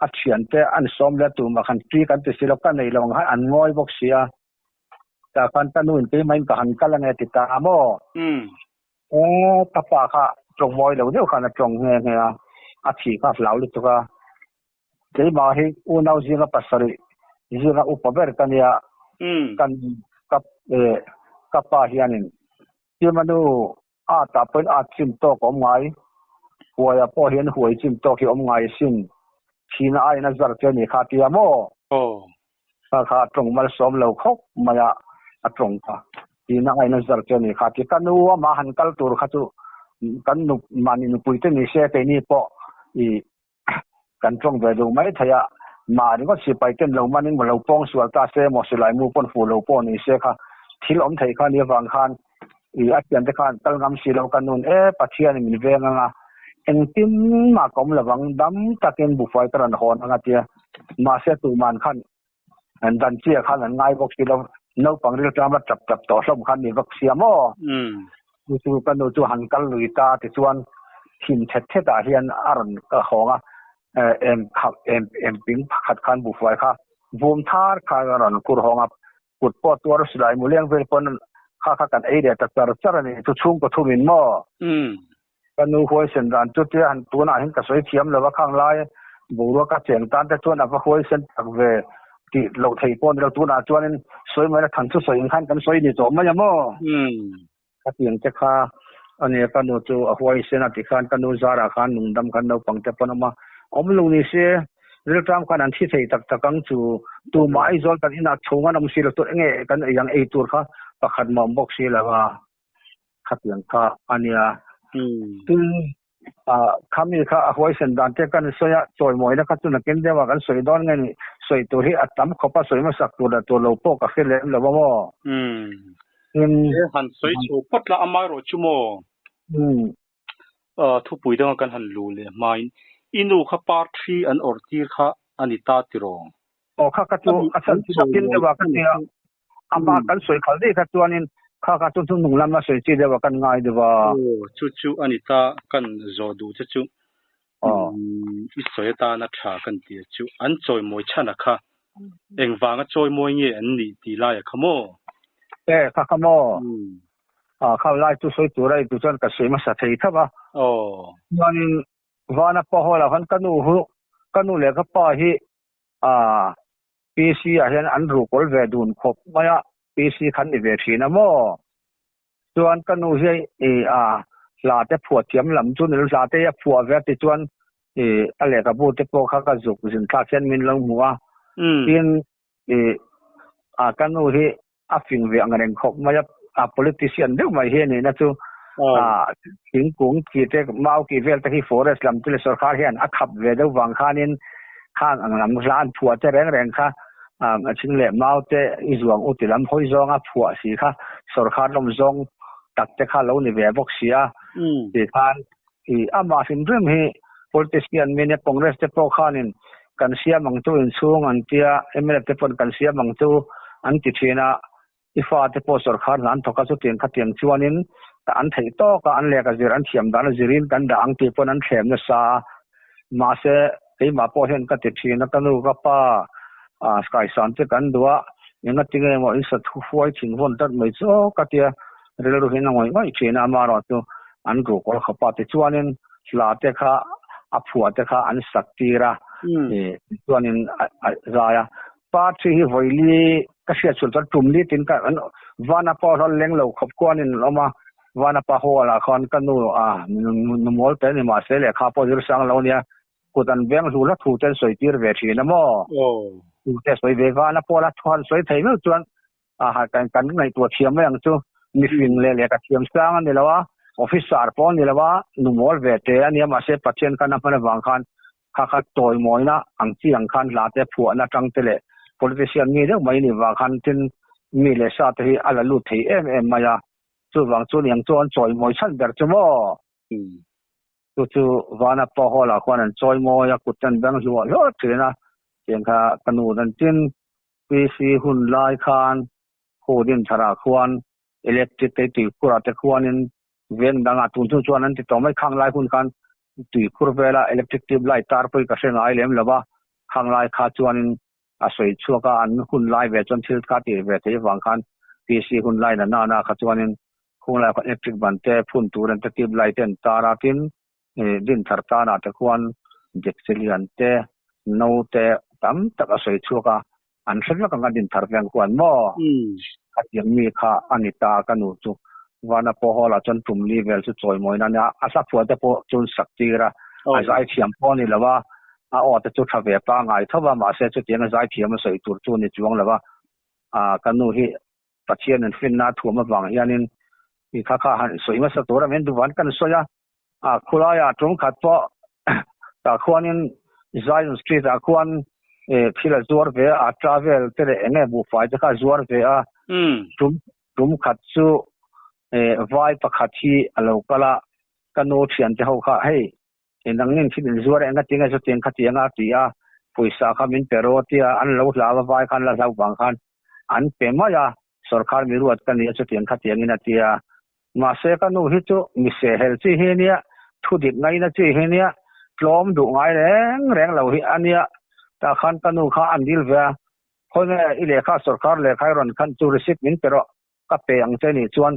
a thiante an sawm leh tumah khan pi kan ti si lo, ka nei lo ang khan an ngawi bawk si a, tah khan ka nu in keimah in ka han kal ange ti ta maw? Aw ka pa kha tawng mawi lo deuh khan a tawng nghe nghe a, a thih kha a hlau lutuk a. Keimah hi unau zinga pasarih zinga upa ber ka nia. Kan ka ka pa hianin Timanu a tah pawhin a chin tawk a awm ngai. Huaia pawh hian huai chin tawk hi a awm ngai asin. Thihna aiin a zar che a nih kha a tia maw? Kha kha a tawng malsawm lo khawp mai a, a tawng kha. Thihna aiin a zar che a nih kha a ti. Ka nu amah han kal tur kha chu kan nu mahni nupui te ni se keini pawh i kan tawng ve duh mai thei a, mah ringawt sipai ten lo manin maw lo pawng sual ta se maw silai mu pawn fuh lo pawh ni se kha thil awm thei kha nia vang khan i a thian te khan kal ngam si lo ka nun e Pathian in min veng anga engtin mah ka awm lovang dam takin bufai ka rawn hawn anga tia mahse tuman khan an dan chiah khan an ngai bawk si lo naupang rilṭam a tap tap tawh hlawm khan ni vak sia maw chu chu ka nu chu han kal lui ta tichuan thim thet thet ah hian a rawn ka hawng a em kha em em ping pakhat khan buhfai kha vum thar kha a rawn kur hawng a kut pawh tuar silai mu leng vel pawn kha kha kan ei leh ta char char a ni chu chhungkaw thum in maw Ka nu huaisen dan chu tia han tunah hian ka sawi thiam lo a, khang lai boruak a cheng tan te chuan a va huaisen tak ve tih loh thei pawh a ni lo. Tunah chuanin sawi mai la than chu sawi ang khan kan sawi ni tawh mai a maw? Ka tiang te kha a nia ka nu chu a huaisen a ti khan ka nu zarah khan nungdam khan naupang te pawn awm a, awm lo ni se rilṭam khan an thi thei tak tak ang chu tumah Aizawl kan inah chhung an awm si lo tur enge kan ei ang ei tur kha pakhat mah awm bawk si lo a. Khatiang kha a nia. Tin, khami kha a huaisen dan te kan sawi a, chawimawina kha chu nakin deuha kan sawi dawn nge ni, sawi tur hi a tam khawp a, sawi hmasak tur leh tur lo pawh ka hre lem lo a maw?
Tin, han sawi chho phawt la, amaherawh chu maw? Thupui danga kan han luh leh hmain i nu kha par thi an awrh tir kha a ni ta tiraw?
Aw kha kha chu a chhan chu nakin deuha ka tia, amah kan sawi khalh daih kha chuanin kha kha chu hnung lama sawi chi deuha kan ngai deuh a.
Aw chu chu a ni ta, kan zawh duh che chu i sawi atana tha kan ti a chu an chawimawi chhan a kha engvanga chawimawi nge an nih tih laia kha maw?
E kha kha maw? A kha lai chu sawi tur a intu chuan ka sawi hmasa thei tho va. Chuanin Vana pa haw lah khan ka nu hu ka nu leh ka pa hi a PC ah hian an ruhkawl ve dun khawp mai a, PC khan ni ve thin a maw? Chuan ka nu hi i a hla te phuah thiam lam chu ni lo hla te hi a phuah ve a tichuan i a lehkhabu te pawh kha ka zuk zin thlak hian min lo hmu a. Tin i a ka nu hi a fing ve ang reng khawp mai a, a politician deuh mai hi a nihna chu a thingkung chi te mau ki vel te hi forest lam te leh sorkar hian a khap ve deuh vang khanin khang ang lam hla an phuah te reng reng kha a thing leh mau te i zuang u ti lam hawi zawnga phuah si kha sorkar lawm zawng tak te kha lo ni ve bawk si a ti khan i amah hrim hrim hi politician mine Congress te pawh khanin kan siam ang chu inchhung an tia mnf te pawn kan siam ang chu an ti thin a i fa te pawh sorkar hna an thawk a chutiang khatiang chuanin an theih tawk a an lehkha zir an thiam dan a zirin kan dah ang tih pawn an thlem nasa a mahse keimah pawh hian ka ti thin a ka nu ka pa kaisan te kan duh a engatinge emaw in sathu huai thin vawn tlat mai chu aw ka tia Rilru hian a ngawih ngawih thin a, amaherawh chu an ruhkawl khawp a, tichuanin hla te kha a phuah te kha an sak tir a, tichuanin a zai a. Party hi vawili ka hriat chhun chuan tum li tin ka an Vanapa hlawl leng lo khawp khuanin an awm a, Vanapa hall ah khan ka nu a nu mawl te ni mahse lehkha pawh zir sang lo nia, kut an veng hlu hla thu te an sawi tir ve thin a maw? Thu te a sawi ve Vanapa hall a thu han sawi thei meuh chuan Aha, kan kan ngaihtuah thiam mai ang chu. Mifing leh lehkha thiam sang a ni lo a, officer pawh a ni lo a, nu mawl ve te a nia mahse Pathian khan a hman avang khan kha kha chawimawina ang chi ang khan hla te phuahna atang te leh politician mi deuh mai ni vang khan tin mi leh sa te hi a la lut thei em em mai a, chuvang chu niang chu an chawimawi chhan ber chu maw? Chu chu Vana pa hall ah khuan an chawimawi a, kut te an beng hluah hluah thin a, tiang kha ka nu dan tin PC hun lai khan khu din tharah khuan electric te tuikhurah te khuanin veng dangah tun hnu chuan an ti tawh mai. Khang lai hun khan tuikhur vela electric tube light tar pawhin ka hre ngai lem lo va, khang lai kha chuanin a sawi chhuak a, an hun lai ve chuan thil kha tih ve theih avang khan PC hun lai na na na kha chuanin khung lai khan electric ban te phun tur an te tube light te an tar a, tin din thar tanah te khuan dekchi lian te. Naute tam tak a sawi chhuak a, an hre vek ang a din thar veng huan maw? Khatiang mi kha a ni ta ka nu chu. Vana pawh hall ah chuan tum li vel chu chawimawina a nia, a hla phuah te pawh chuan sak tir a, a zaithiam pawh a ni lo a, a aw te chu tha ve pangai tho va, mahse chutiang a zaithiam a sawi tur chu a ni chuang lo a, ka nu hi Pathian in finna a thuam avang hianin i kha kha han sawi hmasa tur a min duh van kan sawi a, a khulaiah tum khat pawh tah khuanin Zion Street ah khuan thil a zuar ve a, a travel te leh eng nge buhfai te kha a zuar ve a, tum tum khat chu vai pakhat hi a lo kal a, ka nu thian te ho kha hei Engdangin thil inzuar engatinge chutiang khatiang a ti a, pawisa kha min pe rawh a tia, an lo hlau a, vai khan la hlau vang khan an pe mai a, sawrkar mi ruat ka ni a chutiang khatiangin a ti a. Mahse ka nu hi chu mi sehhel chi hi ania, thu dik ngaina chi hi ania, tlawm duh ngai reng reng lo hi ania, tah khan ka nu kha an dil ve a, khawi nge i lehkha sawrkar lehkha i rawn khan chu receipt min pe rawh, ka pe ang che nih chuan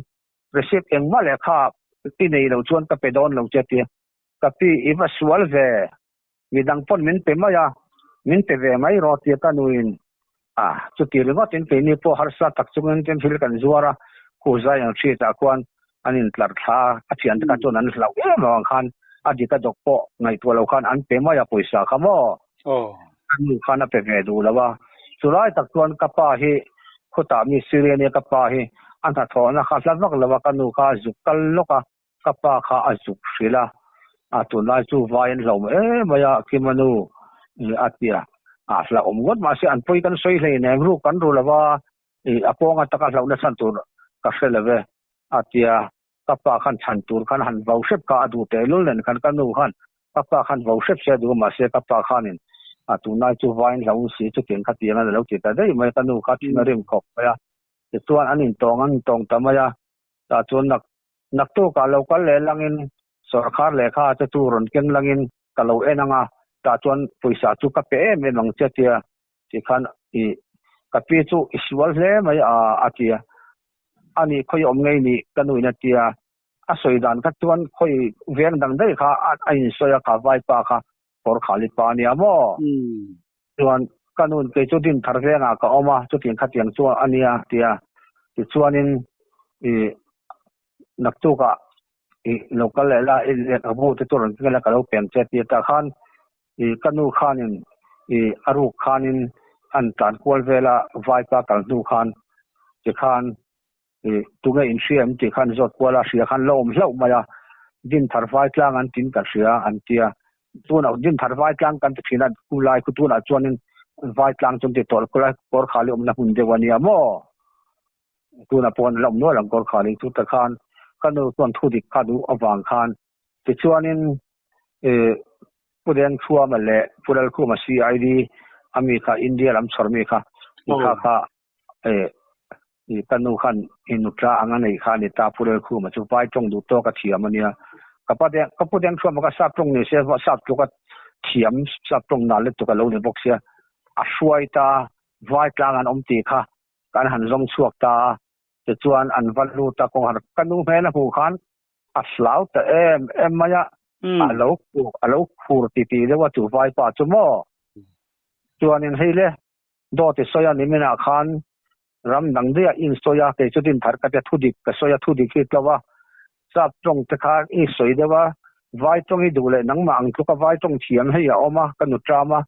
Receipt engmah lehkha i nei lo chuan ka pe dawn lo che tia. Ka pi i va sual ve, midang pawn min pe mai a, min pe ve mai rawh tia ka nuin a chuti ringawt in keini pawh harsa tak chungin tin thil kan zuar a, khu Zion Street ah khuan an intlar thla a, a thiante kha chuan an hlauh em avang khan a dik a dawk pawh ngaihtuah lo khan an pe mai a pawisa kha maw. Ka nu khan a pe ve duh lo a, chulai tak chuan ka pa hi khutah mi Syria nia ka pa hi a hnathawhna kha hla vak lo a, ka nu kha a zuk kal lawk a, ka pa kha a zuk hrilh a, a tunlai chu vai an hlauh em mai a, Kima nu a ti a, a hlauhawm ngawt mahse an pawi kan sawi hleinem ruk kan ru lo a, a pawnga taka hlauhna chhan tur ka hre lo ve a ti a. Ka pa khan chhan tur khan han vau hrep kha a duh teh lul nen khan ka nu khan ka pa khan vau hrep se a duh a mahse ka pa khanin a tunlai chu vain hlauh si chutiang kha tiang a lo ti ta daih mai a ka nu kha thin a rim khawp mai a tichuan an intawng an intawng ta mai a tah chuan nak naktukah lo kal leh langin sawrkhar lehkha te chu rawn keng langin ka lo en ang a tah chuan pawisa chu ka pe em em ang che tia Tikhan i ka pi chu i sual hle mai a a ti a. Ani khawi awm ngei ni ka nuin a ti a. A sawi dan kha chuan khawi veng dang daih kha a insawi a kha vaipa kha kawr khali pa ania maw? Chuan ka nuin kei chu din thar vengah ka awm a chutiang khatiang chu a nia a ti a. Tichuanin i naktukah i lo kal leh la i lehkhabu te chu rawn keng ila ka lo peng che a ti a. Tah khan I ka nu khanin i a ruk khanin an tlan kual vel a, vaipa kal hnu khan tikhan i tunge in hria em tih khan zawt kual a, hria khan la awm hlauh mai a, Dinthar vai tlang an tin ka hria an tia, tunah Dinthar vai tlang kan ti thin a, khulai khu tunah chuanin vai tlang chu an ti tawh khulai kawr khali awmna hmun deuh a nia maw? Tunah pawh an la awm nual ang kawr khali chu tikhan ka nu chuan thu dik kha duh avang khan Tichuanin Pu Dengthuama leh Pu Lalkhuma CID a mi kha India lam chhawr mi kha i kha kha i ka nu khan i nutla ang a nei kha a ni ta Pu Lalkhuma chu vai tawng duh tawk a thiam a nia. Ka pa Deng ka Pu Dengthuama kha sap tawng ni se sap tluk a thiam sap tawng nal lutuk a lo ni bawk sia a hruai ta vai tlang an awm tih kha kan han zawng chhuak ta a tichuan an va lut a kawng ka nu hmel a hmuh khan a hlau ta em em mai a, a lo a lo khur ti ti deuh a chu vaipa chu maw? Chuanin hei le, dawt i sawi a ni minah khan ram dang daih a in sawi a, kei chu Dinthar ka tia thu dik ka sawi a, thu dik hi tlo a, sap tawng te khan i sawi deuh a, vai tawng i duh leh nangmah ang tluka vai tawng thiam hei a awm a, ka nu ṭam a,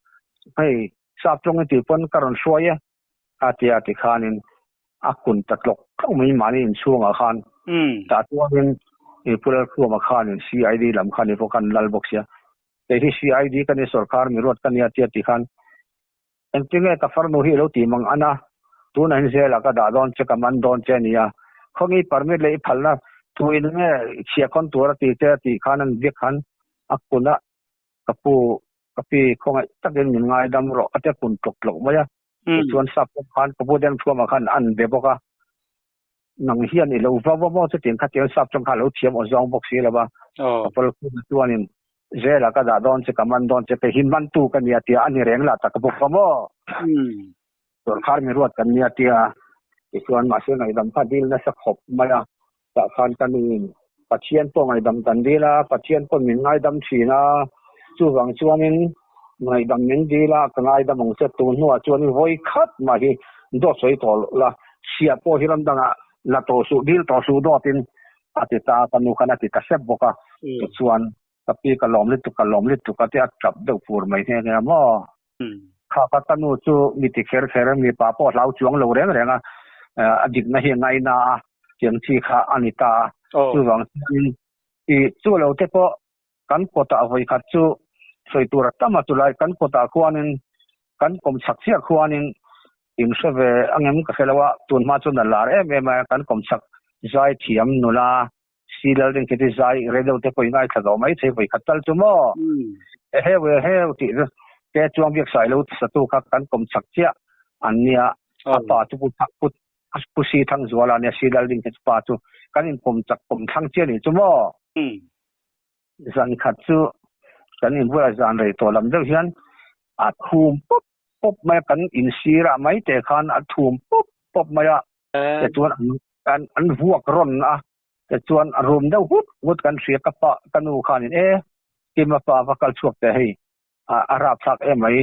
hei sap tawng i tih pawn ka rawn hruai e. A tia ti khanin a kun ta tlawk tlawk mai mahni inchhungah khan tah chuanin i Pu Lalkhuama khanin CID lam khan i pawh khan lal bawk sia kei hi CID ka ni sawrkar mi ruat ka nia tia ti khan engtinge ka farnu hi ilo tih mang ana tunah hin zelah ka dah dawn che ka man dawn che ania khawngi permit leh i phalna tuin nge chhiahkhawn tur a ti che a tih khan an biak khan a kun a ka pu ka pi khawngaih takin min ngaidam rawh a tia kun tlawk tlawk mai a. Tichuan sap pawh khan ka pu Dengthuama khan an be bawk a, nang hian i lo va va maw chutiang kha tiang sap chuan kha a lo thiam aw zawng bawk si lo va, ka pawl khuma chuanin zela ka dah dawn che ka man dawn che kei hi mantu ka nia tia a ni reng lah tak bawk va maw? Sawrkhar mi ruat kan nia tia tichuan mahse ngaihdam kha dil nasa khawp mai a, tah khan ka nuin Pathian pawh ngaihdam kan dil a, Pathian pawh min ngaidam thin a, chuvang chuanin. Ngaihdam min dil a, ka ngaidam ang che tun hnuah chuanin vawi khat mah hi dawt sawi tawh loh la, chhiah pawh hi ram dangah la tawh suh, dil tawh suh dawtin a ti ta a, ka nu khan a ti ta hrep bawk a, tichuan ka pi ka lawm lutuk, ka lawm lutuk a ti a tap deuh fur mai nghe nghe a maw? Kha kha ka nu chu mi ti kher kher, mipa pawh hlau chuang lo reng reng a, a dikna hi a ngaina a, tiang chi kha a ni ta a, chuvang chuanin i chu lo te pawh kan kawtah vawi khat chu sawi tur a tam a, chulai kan kawtah khuanin kan kawm chak chiah khuanin in hre ve angem ka hre lo a, tun hma chuan a lar em em a, kan kawm chak zai thiam nula si lal ding khiti zai radio te pawh i ngaithla lo mai thei vawi khat tal chu maw eheu eheu tih chu te chuang biak sai lo satu kha kan kawm chak chiah an nia, a pa chu pu pu pu si Thangzuala ania si lal ding khiti pa chu kan inkawm chak kawm thlang chiah ni chu maw. Zan khat chu kan inbulah zan rei tawh lam deuh hian a thum pawp pawp mai a, kan insirah mai te khan a thum pawp pawp mai a, tichuan an an vuak rawn a, tichuan a rum deuh hut hut kan hria ka pa ka nu khanin e Kima pa va kal chhuak teh hei a rapthlak em mai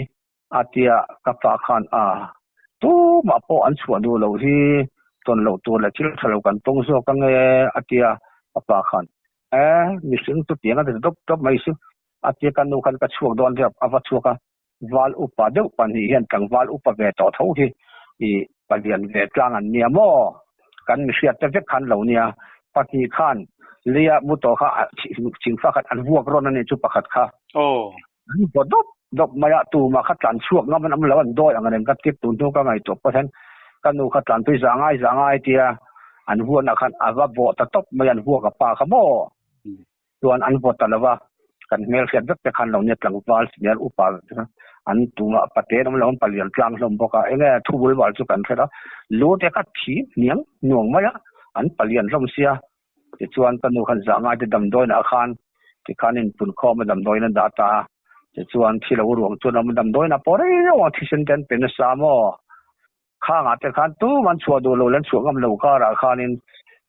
a tia ka pa khan a tumah pawh an chhuah duh loh hi tawn loh tur leh thil tha lo kan tawng zawk ange a tia ka pa khan e mihring chu tiang a ti dawp dawp mai chu a tia ka nu khan ka chhuak dawn riap a va chhuak a val upa deuh pahnih hian tlangval upa ve tawh tho hi i palian ve tlang an nia maw kan mihriat te vek khan lo nia pahnih khan leia mu tawh kha thingfa khat an vuak rawn a nih chu pakhat kha. An vaw dawp dawp mai a, tumah kha tlan chhuak ngam an awm lo, an dawi ang reng ka tip tun hnu ka ngaihtuah pawh hian ka nu kha tlan pui za ngai za ngai tia an huanah khan a va bawh ta tawp mai an vuak a pa kha maw chuan an vaw ta lo va, kan hmelhriat vek te khan lo nia tlangval senior upa an tumah pate an awm lo an palian tlang hlawm bawk a, enge thu bul bal chu kan hre lo, lu te kha thi hniang hnuang mai a, an palian hlawm sia. Tichuan ka nu khan zah ngai te damdawiinah khan tikhan inpunkhawm a damdawiin a dah ta a, tichuan thi lo ruang chuan a awm a, damdawiinah pawh rei reuh ang thisen te an pe nasa maw? Khangah te khan tum an chhuah duh lo leh an chhuah ngam lo karah khanin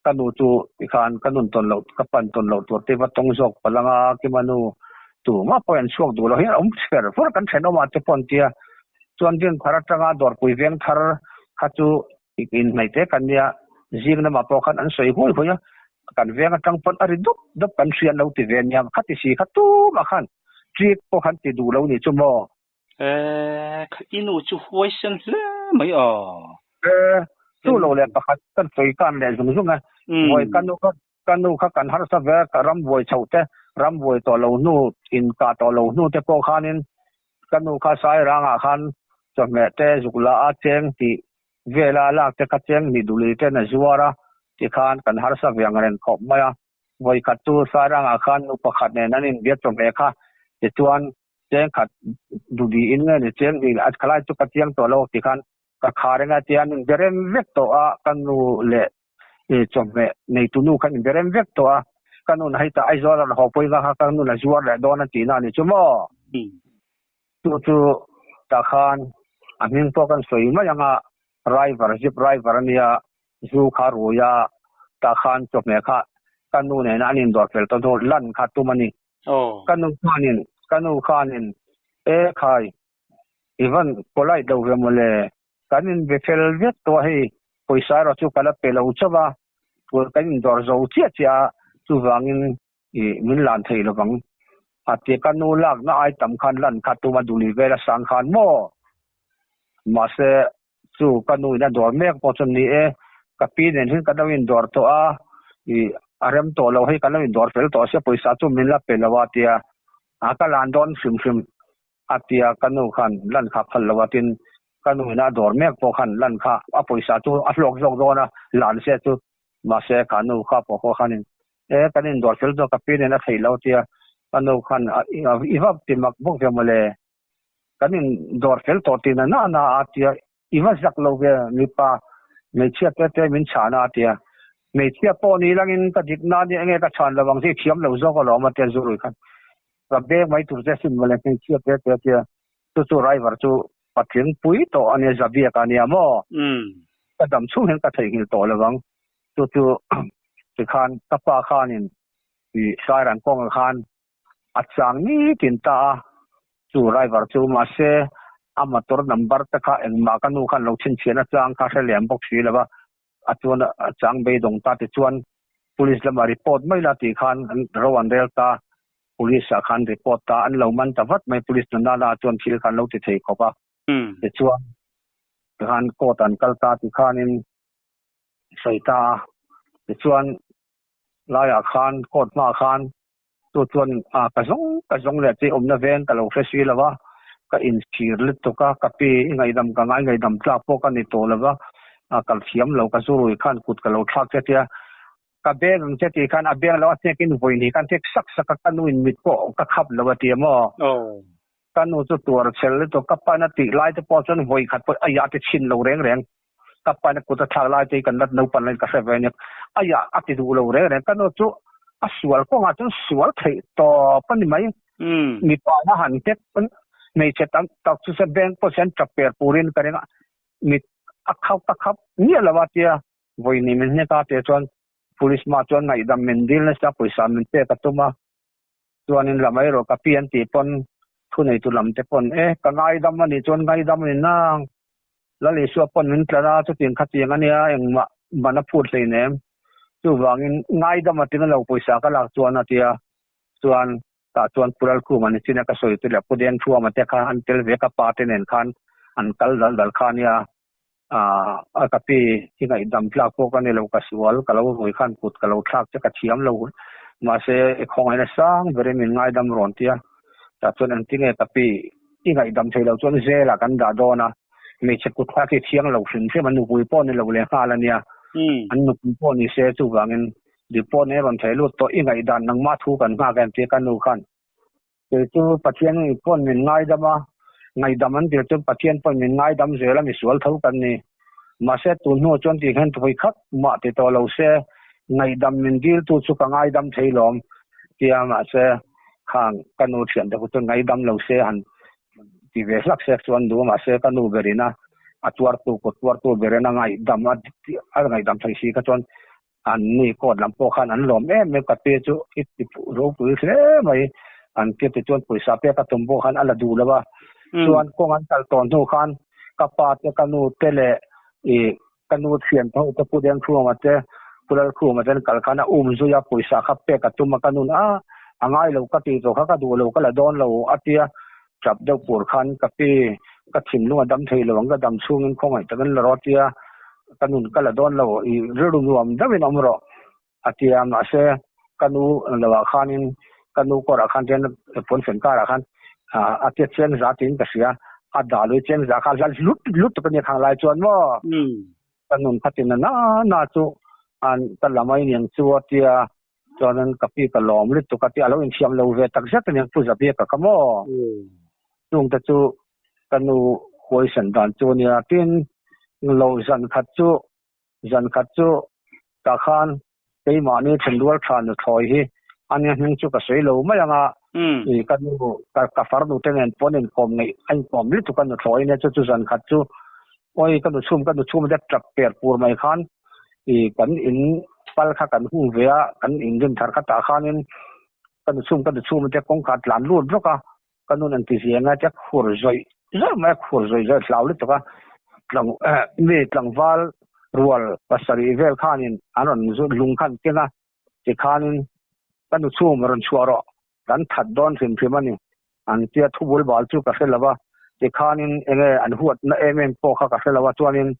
ka nu chu tikhan ka nun tawn loh ka pan tawn loh tur te va tawng zawk palh anga kima nu tumah pawh an chhuak duh lo hi a awm fer fur kan thenawmah te pawh an tia chuan Dinthar atanga Dawrpui Vengthar kha chu Inhnaih te kan nia, zing lamah pawh khan an sawi huai huai a, kan veng atang pawn a ri dup dup kan hria an lo ti ve nia, khati si kha tumah khan ṭik pawh khan ti duh lo ni chu maw?
Eh, i nu chu huaisen hle mai aw.
Eh, chu lo leh pakhat kan sawi kan leh zung zung a, vawi ka nu kha ka nu kha kan harsa ve a, ka ram buai chhoh te, ram buai tawh lo hnu, inkah tawh lo hnu te pawh khanin ka nu kha Sairangah khan chawhmeh te zuk la a cheng tih vela lak te kha cheng hnih duli ten a zuar a tikhan kan harsa ve ang reng khawp mai a. Vawikhat chu Sairangah khan nu pakhat nen an inbiak chawhmeh kha tichuan cheng khat dudiin nge ni cheng hnih a khalai chu ka chiang tawh lo tikhan ka khar eng a tia an inbe rem vek tawh a ka nu leh chawhmeh neitu nu khan inbe rem vek tawh a ka nun hei tah Aizawl a rawn haw pawhin kha ka nun a zuar leh dawn a tihna a ni chu maw? Chu chu tah khan a hming pawh kan sawi mai ang a, driver zip driver a nia, zu kha rui a, tah khan chawhmeh kha ka nu nena an indawr fel tawh hnu lan kha tum a ni. Ka nu khanin ka nu khanin e khai i van polite lo ve mawle, kan inbe fel vek tawh a hei pawisa erawh chu ka la pe lo chauh a, kan indawr zo chiah chiah a, chuvangin Ih, min lan thei lovang. A ti ka nu lakna ai tam khan lan kha tuma duli vel a sang khan maw? Mahse, chu ka nu in a dawr mek pawh chuan ni e, ka pi nen hian kan lo indawr tawh a, ih, a rem tawh lo hei kan lo indawr fel tawh sia pawisa chu min la pe lo a tia, a ka lan dawn hrim hrim a tia ka nu khan lan kha phal lo a tin ka nu in a dawr mek pawh khan lan kha a pawisa chu a hlawk zawk dawn a lan se chu mahse kha nu kha pawh khaw khanin e kan indawr fel zawk ka pi nen a theih lo tia ka nu khan i va ti mak bawk ve mawle kan indawr fel tawh tih na na na a tia i va zak lo ve mipa hmeichhia te te min chhan a tia hmeichhia pawh ni langin ka dik na nia enge ka chhan lo ang chi thiam lo zawk alawm a tia zurui khan ka beng mai tur che sin mawle hmeichhia te te tia chu chu driver chu patling pui tawh ania zabiak ania maw ka dam chhung hian ka theihnghilh tawh lo ang chu chu tikhan ka pa khanin i sairan kawngah khan a chang nitin ta a. Chu driver chu mahse a motor number te kha engmah ka nu khan lo chhinchhiahna chang kha hre lem bawk si lo va, a chuan a chang beidawng ta tichuan police lamah report mai la tih khan an ro an rel ta, police ah khan report ta, an lo man ta vat mai police nana la chuan thil kha an lo ti thei khawp a, tichuan tikhan court an kal ta tikhanin sawi ta a, tichuan laiah khan court hmaah khan Chu chuan ka zawng ka zawng leh che awmna veng ka lo hre si lo va, ka inchhir lutuk a, ka pi i ngaihdam ka ngai ngaihdam tlak pawh ka ni tawh lo va, ka thiam lo ka zurui khan kut ka lo thlak che tia, ka beng ang che tih khan a beng lo a hnekin vawi ni khan tek sak sak a, ka nu in mit pawh ka khap lo a ti a maw? Ka nu chu tuar chhel lutuk, ka pain a tih lai te pawh chuan vawi khat pawh aiah a ti chhin lo reng reng, ka pain a kut a thlak lai te hi kan lat naupan laiin ka hre ve a nia, aiah a ti duh lo reng reng, ka nu chu a sual kawngah chuan sual theih tawp a ni mai, mipa a han tek hmeichhe tam tak chu se bank pawh hian tap per purin ka ring a, mit a khap a khap miah lo a tia vawi ni min hnek a tih chuan police mah chuan ngaihdam min dil nasa pawisa min pek a tum a. Chuanin la mai rawh ka pi an tih pawn thuneitu lam te pawn e ka ngaidam a nih chuan ngaidam a ni nang. Lal Isua pawn min tlan a chutiang khatiang a nia engmah ban a phut hleinem. Chuvangin ngaidam a tina lo pawisa ka lak chuan a tia chuan tah chuan Pu Lalkhuma ni chin a ka sawi chu leh Pu Dengthuama te kha an tel ve ka pa te nen khan an kal dal dal kha a nia. A ka pi i ngaihdam tlak pawh ka ni lo ka sual ka lo rui khan kut ka lo thlak che ka thiam lo mahse i khawngaihna sang berin min ngaidam rawn tia tah chuan engtinge ka pi i ngaihdam thei lo chuan zel ah kan dah dawn a hmeichhe kut thlak hi thiang lo hrim hrim a nupui pawh ni lo leh nghal a nia an nupui pawh ni se chuvangin dik pawh nei rawn thei lut tawh i ngaihdan nangmah thu kan nghak em tia ka nu khan Kei chu Pathian pawn min ngaidam a, ngaihdam an tir chuan Pathian pawn min ngaidam zel a, misual tho kan ni. Mahse tun hnuah chuan tih hian vawi khat mah ti tawh lo se, ngaihdam min diltu chu ka ngaidam thei lawm tia mahse khang ka nu thiante khu chuan ngaidam lo se han ti ve hlak se chuan duh a, mahse ka nu berin a a tuartu kut tuartu berin a ngaihdam a ngaihdam thei si kha chuan An ni court lam pawh khan an lawm em em ka pi chu i ti ropui hle mai an tia ti chuan pawisa pek a tum pawh khan a la duh lo a chuan kawng an kal tawh hnu khan ka pa te ka nu te leh i ka nu thian ho te Pu Dengthuama te Pu Lalkhuma te an kal khan a um zui a pawisa kha pek a tum a ka nun a a ngai lo ka tih tawh kha ka duh lo ka la dawn lo a tia tap deuh pur khan ka pi ka thinlung a dam thei lo ang ka dam chhungin khawngaih takin la rawh tia ka nun ka la dawn lo i rilru nuam deuhin awm rawh a tia mahse ka nu loah khanin ka nu kawrah khan chuan pawnfen karah khan a tia chiang za tiin ka hria a dah lui chiang za kha hla hlut hlut tak a nia khang lai chuan maw ka nun kha tina na na chu an ka la mai niang chu a tia Chuanin ka pi ka lawm lutuk a tia a lo inthiam lo ve tak zet a nia Pu Zabiaka ka maw? Chungte chu ka nu huaisen dan chu a nia. Tin, lo zan khat chu zan khat chu tah khan keimahni thenrual tha nuthlawi hi a nia hming chu ka sawi lo mai ang a, i ka nu ka farnu te nen pawn inkawm ngeih a inkawm lutuk a nuthlawi nia chu chu zan khat chu awi ka nu chhum ka nu chhum a tap per pur mai khan i kan in pal kha kan hung ve a, kan in rin thar kha tah khanin ka nu chhum ka nu chhum te kawngkhar tlan lut rawk a, ka nun an ti zia ngai te khur zawih zawih mai a, khur zawih zawih hlau lutuk a, tlang mi tlangval rual pasarih vel khanin an rawn lung khan keng a, tikhanin ka nu chhum rawn chhuah rawh kan that dawn hrim hrim a ni an tia thubul bal chu ka hre lo va, tikhanin enge an huatna em em pawh kha ka hre lo a, chuanin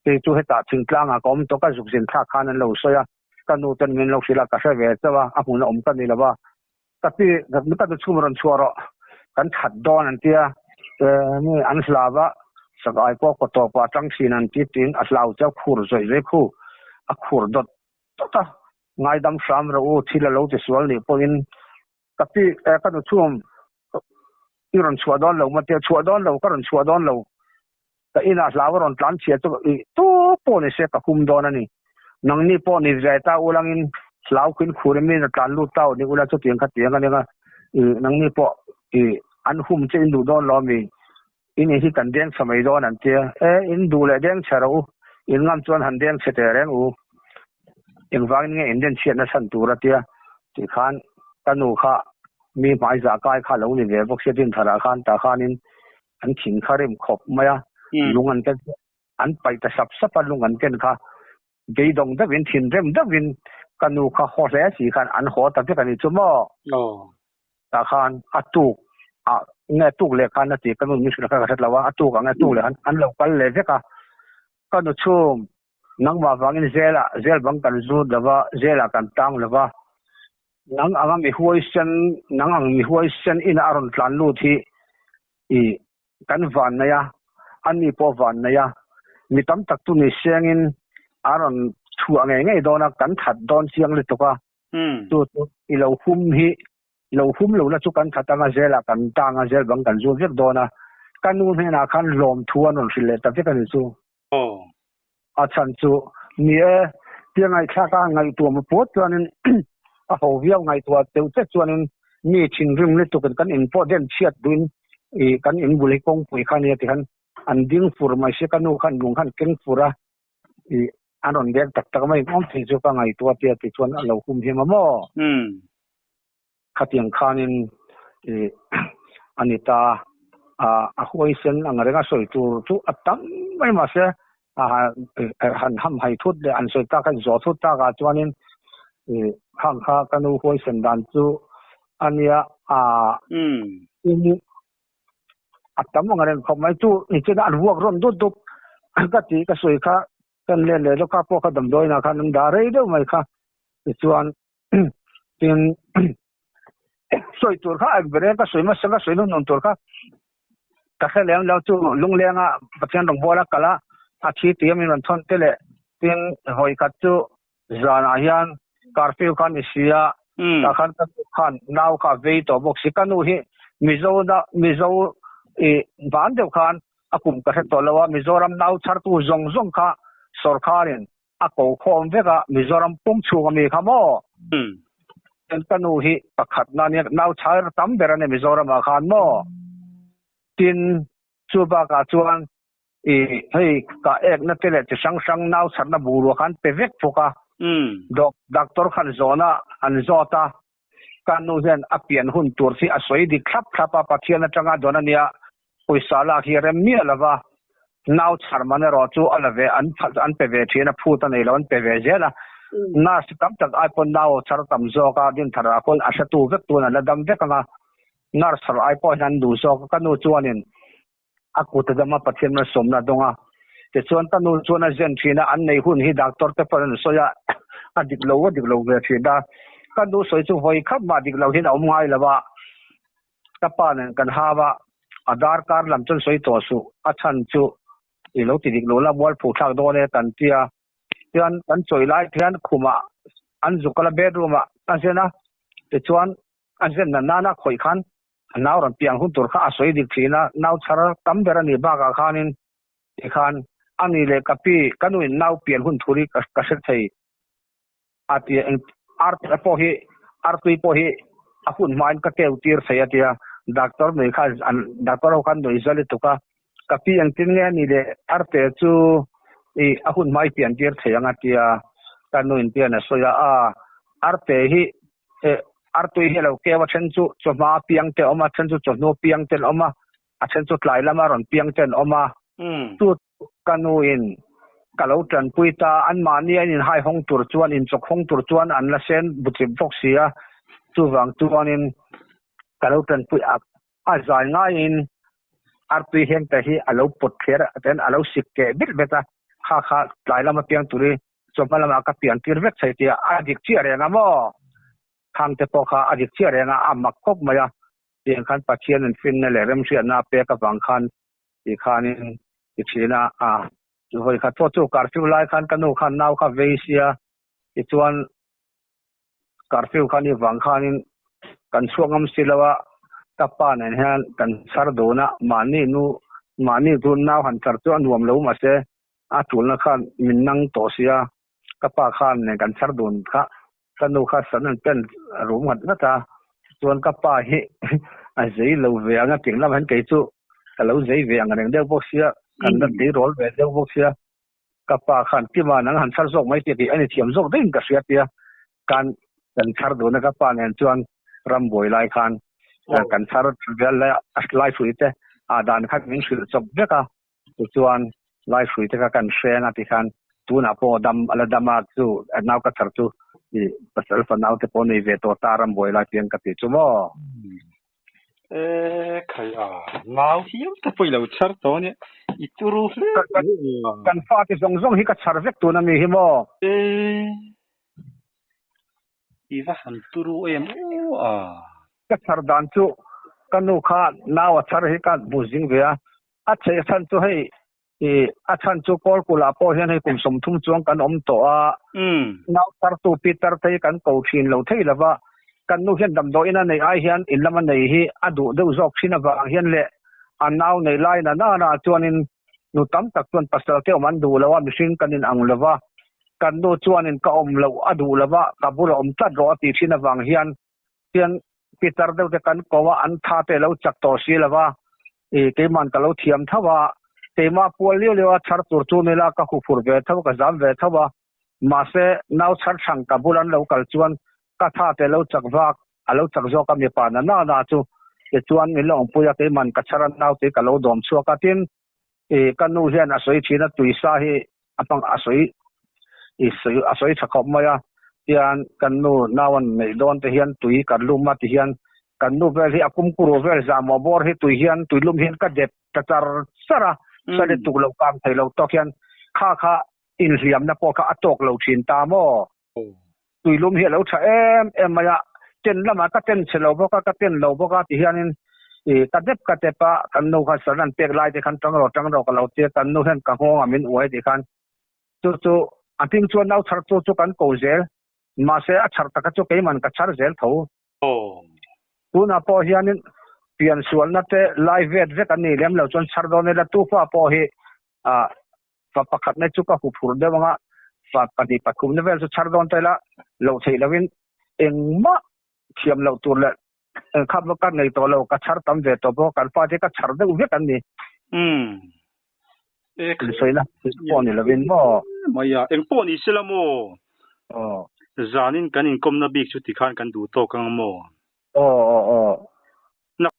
Kei chu hetah thingtlangah ka awm tawk a, zukzin thlak khan an lo sawi a, ka nu ten min lo hrilh a, ka hre ve chauh a, a hmun a awm ka ni lo va. Ka pi, ka nu chhum rawn chhuah rawh, kan that dawn an tia, mi an hlau a, sakai pawh kaw tawpah a tang thin an ti tiin a hlau chauh khur zawih zawih khu, a khur dawt dawt a, ngaidam hram rawh u, thil a lo ti sual nih pawhin Ka pi, ka nu chhum, i rawn chhuah dawn lo maw tia, chhuah dawn lo, ka rawn chhuah dawn lo. Ka inah hlau a rawn tlan chhia chu i tu pawh ni se ka hum dawn a ni. Nangni pawh ni ve ta ulangin hlau khin khur in mi a tlan lut ta ni ula chutiang kha tiang a nia i nangni pawh i an hum che in duh dawn lo mi in in hi kan deng chhe mai dawn an tia. E in duh leh deng chhe rawh u, in ngam chuan han deng chhe teh reng u. Engvangin nge in den chhiatna chhan tur a tia tih khan ka nu kha Mi hmai zah kai kha lo ni ve bawk sia Dinthar-ah khan tah khanin an thin kha rem khawp mai a, lung an ken an paih ta sap sap a lung an ken kha beidawng deuhin thin rem deuhin ka nu kha haw hle si khan an haw ta vek a ni chu maw? Tah khan a tuk ah nge tuk leh khan a ti ka nu min hrilh kha ka hret lo a, a tuk ah nge tuk leh khan an lo kal leh vek a, ka nu chhung Nangmah vangin zelah zel bang kan zut lo va, zelah kan tang lo va. Nang anga mi huaisen, nang ang mi huaisen ina a rawn tlan lut hi i kan van nei a, a ni pawh van nei a. Mi tam tak chu ni sengin a rawn chhuah ngei ngei dawn a, kan that dawn chiang lutuk a. Chu chu i lo hum hi, i lo hum lo na chu kan that anga zelah kan tang a, zel bang kan zut vek dawn a. Ka nu hnenah khan lawmthu an rawn hrilh leh ta vek a ni chu.
Aw.
A chhan chu ni e, tia ngaihthlak a ngaihtuah maw pawt chuanin a ho viau ngaihtuah deuh che chuanin mi thinrim lutukin kan in pawh den chhiat duhin ih kan in bul hi kawngpui kha nia tikhan an ding fur mai sia ka nu khan lung khan keng fur a ih an rawn dek tak tak mai awm thei chu ka ngaihtuah tia tichuan a lo hum hiam a maw. Khatiang khanin ih a ni ta a, a huaisen ang renga sawi tur chu a tam mai mahse a han ham hai thut leh an sawi tak an zawh thut takah chuanin ih khang kha ka nu huaisen dan chu a nia a in a tam ang reng khawp mai chu nichina an vuak rawn dut dup ka tih ka sawi kha kan let leh lawk kha pawh kha damdawiinah khan an dah rei deuh mai kha tichuan Tin, sawi tur kha eng ber e, ka sawi hmasa ka sawi hnunhnun tur kha ka hre lem lo chu Lunglenga Pathian rawngbawla kal a, a thi tui a min rawn thawn te leh tin vawi khat chu zanah hian curfew kha a ni si a, tah khan ka nu khan nau kha a vei tawh bawk si, ka nu hi Mizo Mizo ih van deuh khan a kum ka hre tawh lo a, Mizoram nau chhartu zawng zawng kha sawrkharin a ko khawm vek a, Mizoram pum chhung ami kha maw? Chuan ka nu hi pakhat na nia, nau chhar tam ber a ni Mizoram ah khan maw? Tin, chu bakah chuan i hei ka ekna te leh chi hrang hrang nau chharna bungrua khan pe vek bawk a, doctor khan zawhna an zawt a, ka nu hian a pian hun tur hi a sawi dik thlap thlap a, Pathian atanga dawn a nia, pawisa lak hi a rem miah lo va, nau chhar man erawh chu a la ve, an phalh an pe ve thin a, phut a nei lo an pe ve zel a, nurse tam tak ai pawn nau chhar tam zawk a, Dinthar ah pawn a hretu vek tun an la dam vek ang a, nurse chhar ai pawh hian an duh zawk a, ka nu chuanin a kut a dam a, Pathian malsawmna a dawng a. Tichuan ka nu chuan a zen thin a, an nei hun hi doctor te pawhin an sawi a, a dik lo a dik lo ve thin a. Ka nu sawi chu vawi khat mah dik lo hian a awm ngai lo a, ka pa nen kan hau a, a darkar lam chuan sawi tawh suh, a chhan chu i lo ti dik lo la mualphu thlak dawn e kan ti a. Chuan kan chawi lai hian khumah an zuk a la bedroom ah a zen a, tichuan a zen na nana khawih khan A nau rawn piang hun tur kha a sawi dik thin a, nau chhar tam ber a nih bakah khanin tikhan a ni leh ka pi, ka nuin nau pian hun tur hi ka hre thei a ti a, eng ar pawh hi artui pawh hi a hun hmain ka keu tir thei a ti a, doctor nui kha an doctor ho khan nuih zal lutuk a, ka pi engtin nge a ni leh arte chu i a hun hma i pian tir thei ang a ti a, ka nuin pian a sawi a, a arte hi Eh, artui hi a lo keu a, then chu chawhma a piang te a awm a, then chu chawhnu a piang te an awm a, a then chu tlai lama rawn piang te an awm a. Chu ka nuin ka lo tanpui ta, anmahni an inhai hawng tur chuan, inchawk hawng tur chuan an la sen buchip bawk si a, chuvang chuanin ka lo tanpui a, a zai ngaiin artui heng te hi a lo pawt thler a, ten a lo sik keh ber vek a, kha kha tlai lama piang turi Chawhma lamah ka pian tir vek thei tia a dik chiah reng a maw? Thang te pawh kha a dik chiah reng a, a mak khawp mai a. Tiang khan Pathian in finna leh remhriatna a pek avang khan ti khanin ti thin a, a vawi khat pawh chu curfew lai khan ka nu khan nau kha vei sia tichuan curfew kha ni vang khanin kan chhuak ngam si lo a, ka pa nen hian kan chhar dun a, mahni nu mahni chu nau han chhar chu a nuam lo mahse a tulna khan min nang tawh si a, ka pa khan nen kan chhar dun kha ka nu kha san an pen rum nghat nghat a, chuan ka pa hi a zei lo ve ang a ting lamah hian kei chu ka lo zei ve ang reng deuh bawk sia, kan la tleirawl ve deuh bawk sia. Ka pa khan Tima nang han chhar zawk mai tih a ni thiam zawk daih in ka hria tia kan kan chhar dun a ka pa nen chuan rambuai lai khan. Kan chhar vel lai lai hrui te a dan kha min hrilh chawp vek a. Tichuan lai hrui te kha kan hreng a tikhan tunah pawh dam a la dam a chu nau ka chhar chu i pasal fanau te pawh nei ve tawh ta ram buai lai piang ka ti chu maw.
E khai a nau hial te pawh i lo chhar tawh a nia i turu hle
Kan fate zawng zawng hi ka chhar vek tun a mi hi maw.
E I va han turu em aw a.
Ka chhar dan chu ka nu kha nau a chhar hi ka bu zing ve a, a chheih chhan chu hei i a chhan chu Kawlkulh ah pawh hian hei kum 30 chuang kan awm tawh a, nau chhartu Peter te hi kan ko thin lo thei lova, kan nu hian damdawiin a neih ai hian in lama nei hi a duh deuh zawk thin avang hian leh a nau nei lai na na na chuanin nu tam tak chuan pasal te awm an duh lo a, mihring kan in ang lova. Kan nu chuanin ka awm loh a duh lo va, ka bula awm tlat rawh a tih thin avang hian hian pitar deuh te kan ko a, an tha te lo chak tawh si lo va, i keiman ka lo thiam tho a, keimah pual liau liau a chhar tur chu nila ka huphur ve tho, ka zam ve tho a, mahse nau chhar thang ka bula an lo kal chuan ka tha te lo chak vak, a lo chak zawk a mipa na na na chu tichuan min lo awmpui a, keiman ka chhar a nau te ka lo dawm chhuak a, tin I ka nu hian a sawi thin a, tuisa hi a hmang a sawi i sawi a sawi tha khawp mai a, tian kan nu nau an neih dawn te hian tui kan lum a ti hian kan nu vel hi a kumkuru vel zahmawh bawr hi tui hian tui lum hian ka dep ta char char a, sale tuk lo kang thei lo tawk hian kha kha inhliamna pawh kha a tawk lo thin ta maw? Tuilum hi a lo tha em em mai a, ten lamah ka ten chhe lo bawk a, ka ten lo bawk a ti hianin i ka dep ka dep a, kan nu khan sal an pek lai te khan tang rawh tang rawh ka lo ti a, kan nu hian ka nghawng a min uai ti khan chu chu a hming chuan nau chhar chu chu kan ko zel, mahse a chhar taka chu keiman ka chhar zel tho. Tunah pawh hianin pian sualna te lai vet vek an nih lem lo chuan chhar dawn ila tufa pawh hi ah fa pakhat na chu ka huphurh deuh anga fa pahnih pathum na vel chu chhar dawn ta ila loh theih lovin engmah thiam loh tur leh engkhap vak ka nei tawh lo ka chhar tam ve tawh bawk kan fate ka chhar deuh vek an ni.
Umm.
Insawi na pawh ni lovin maw.
Mai a, eng pawh ni sela maw?
Aw.
Zanin kan inkawmna bik chu tikhan kan duh tawk ang maw?
Aw aw aw.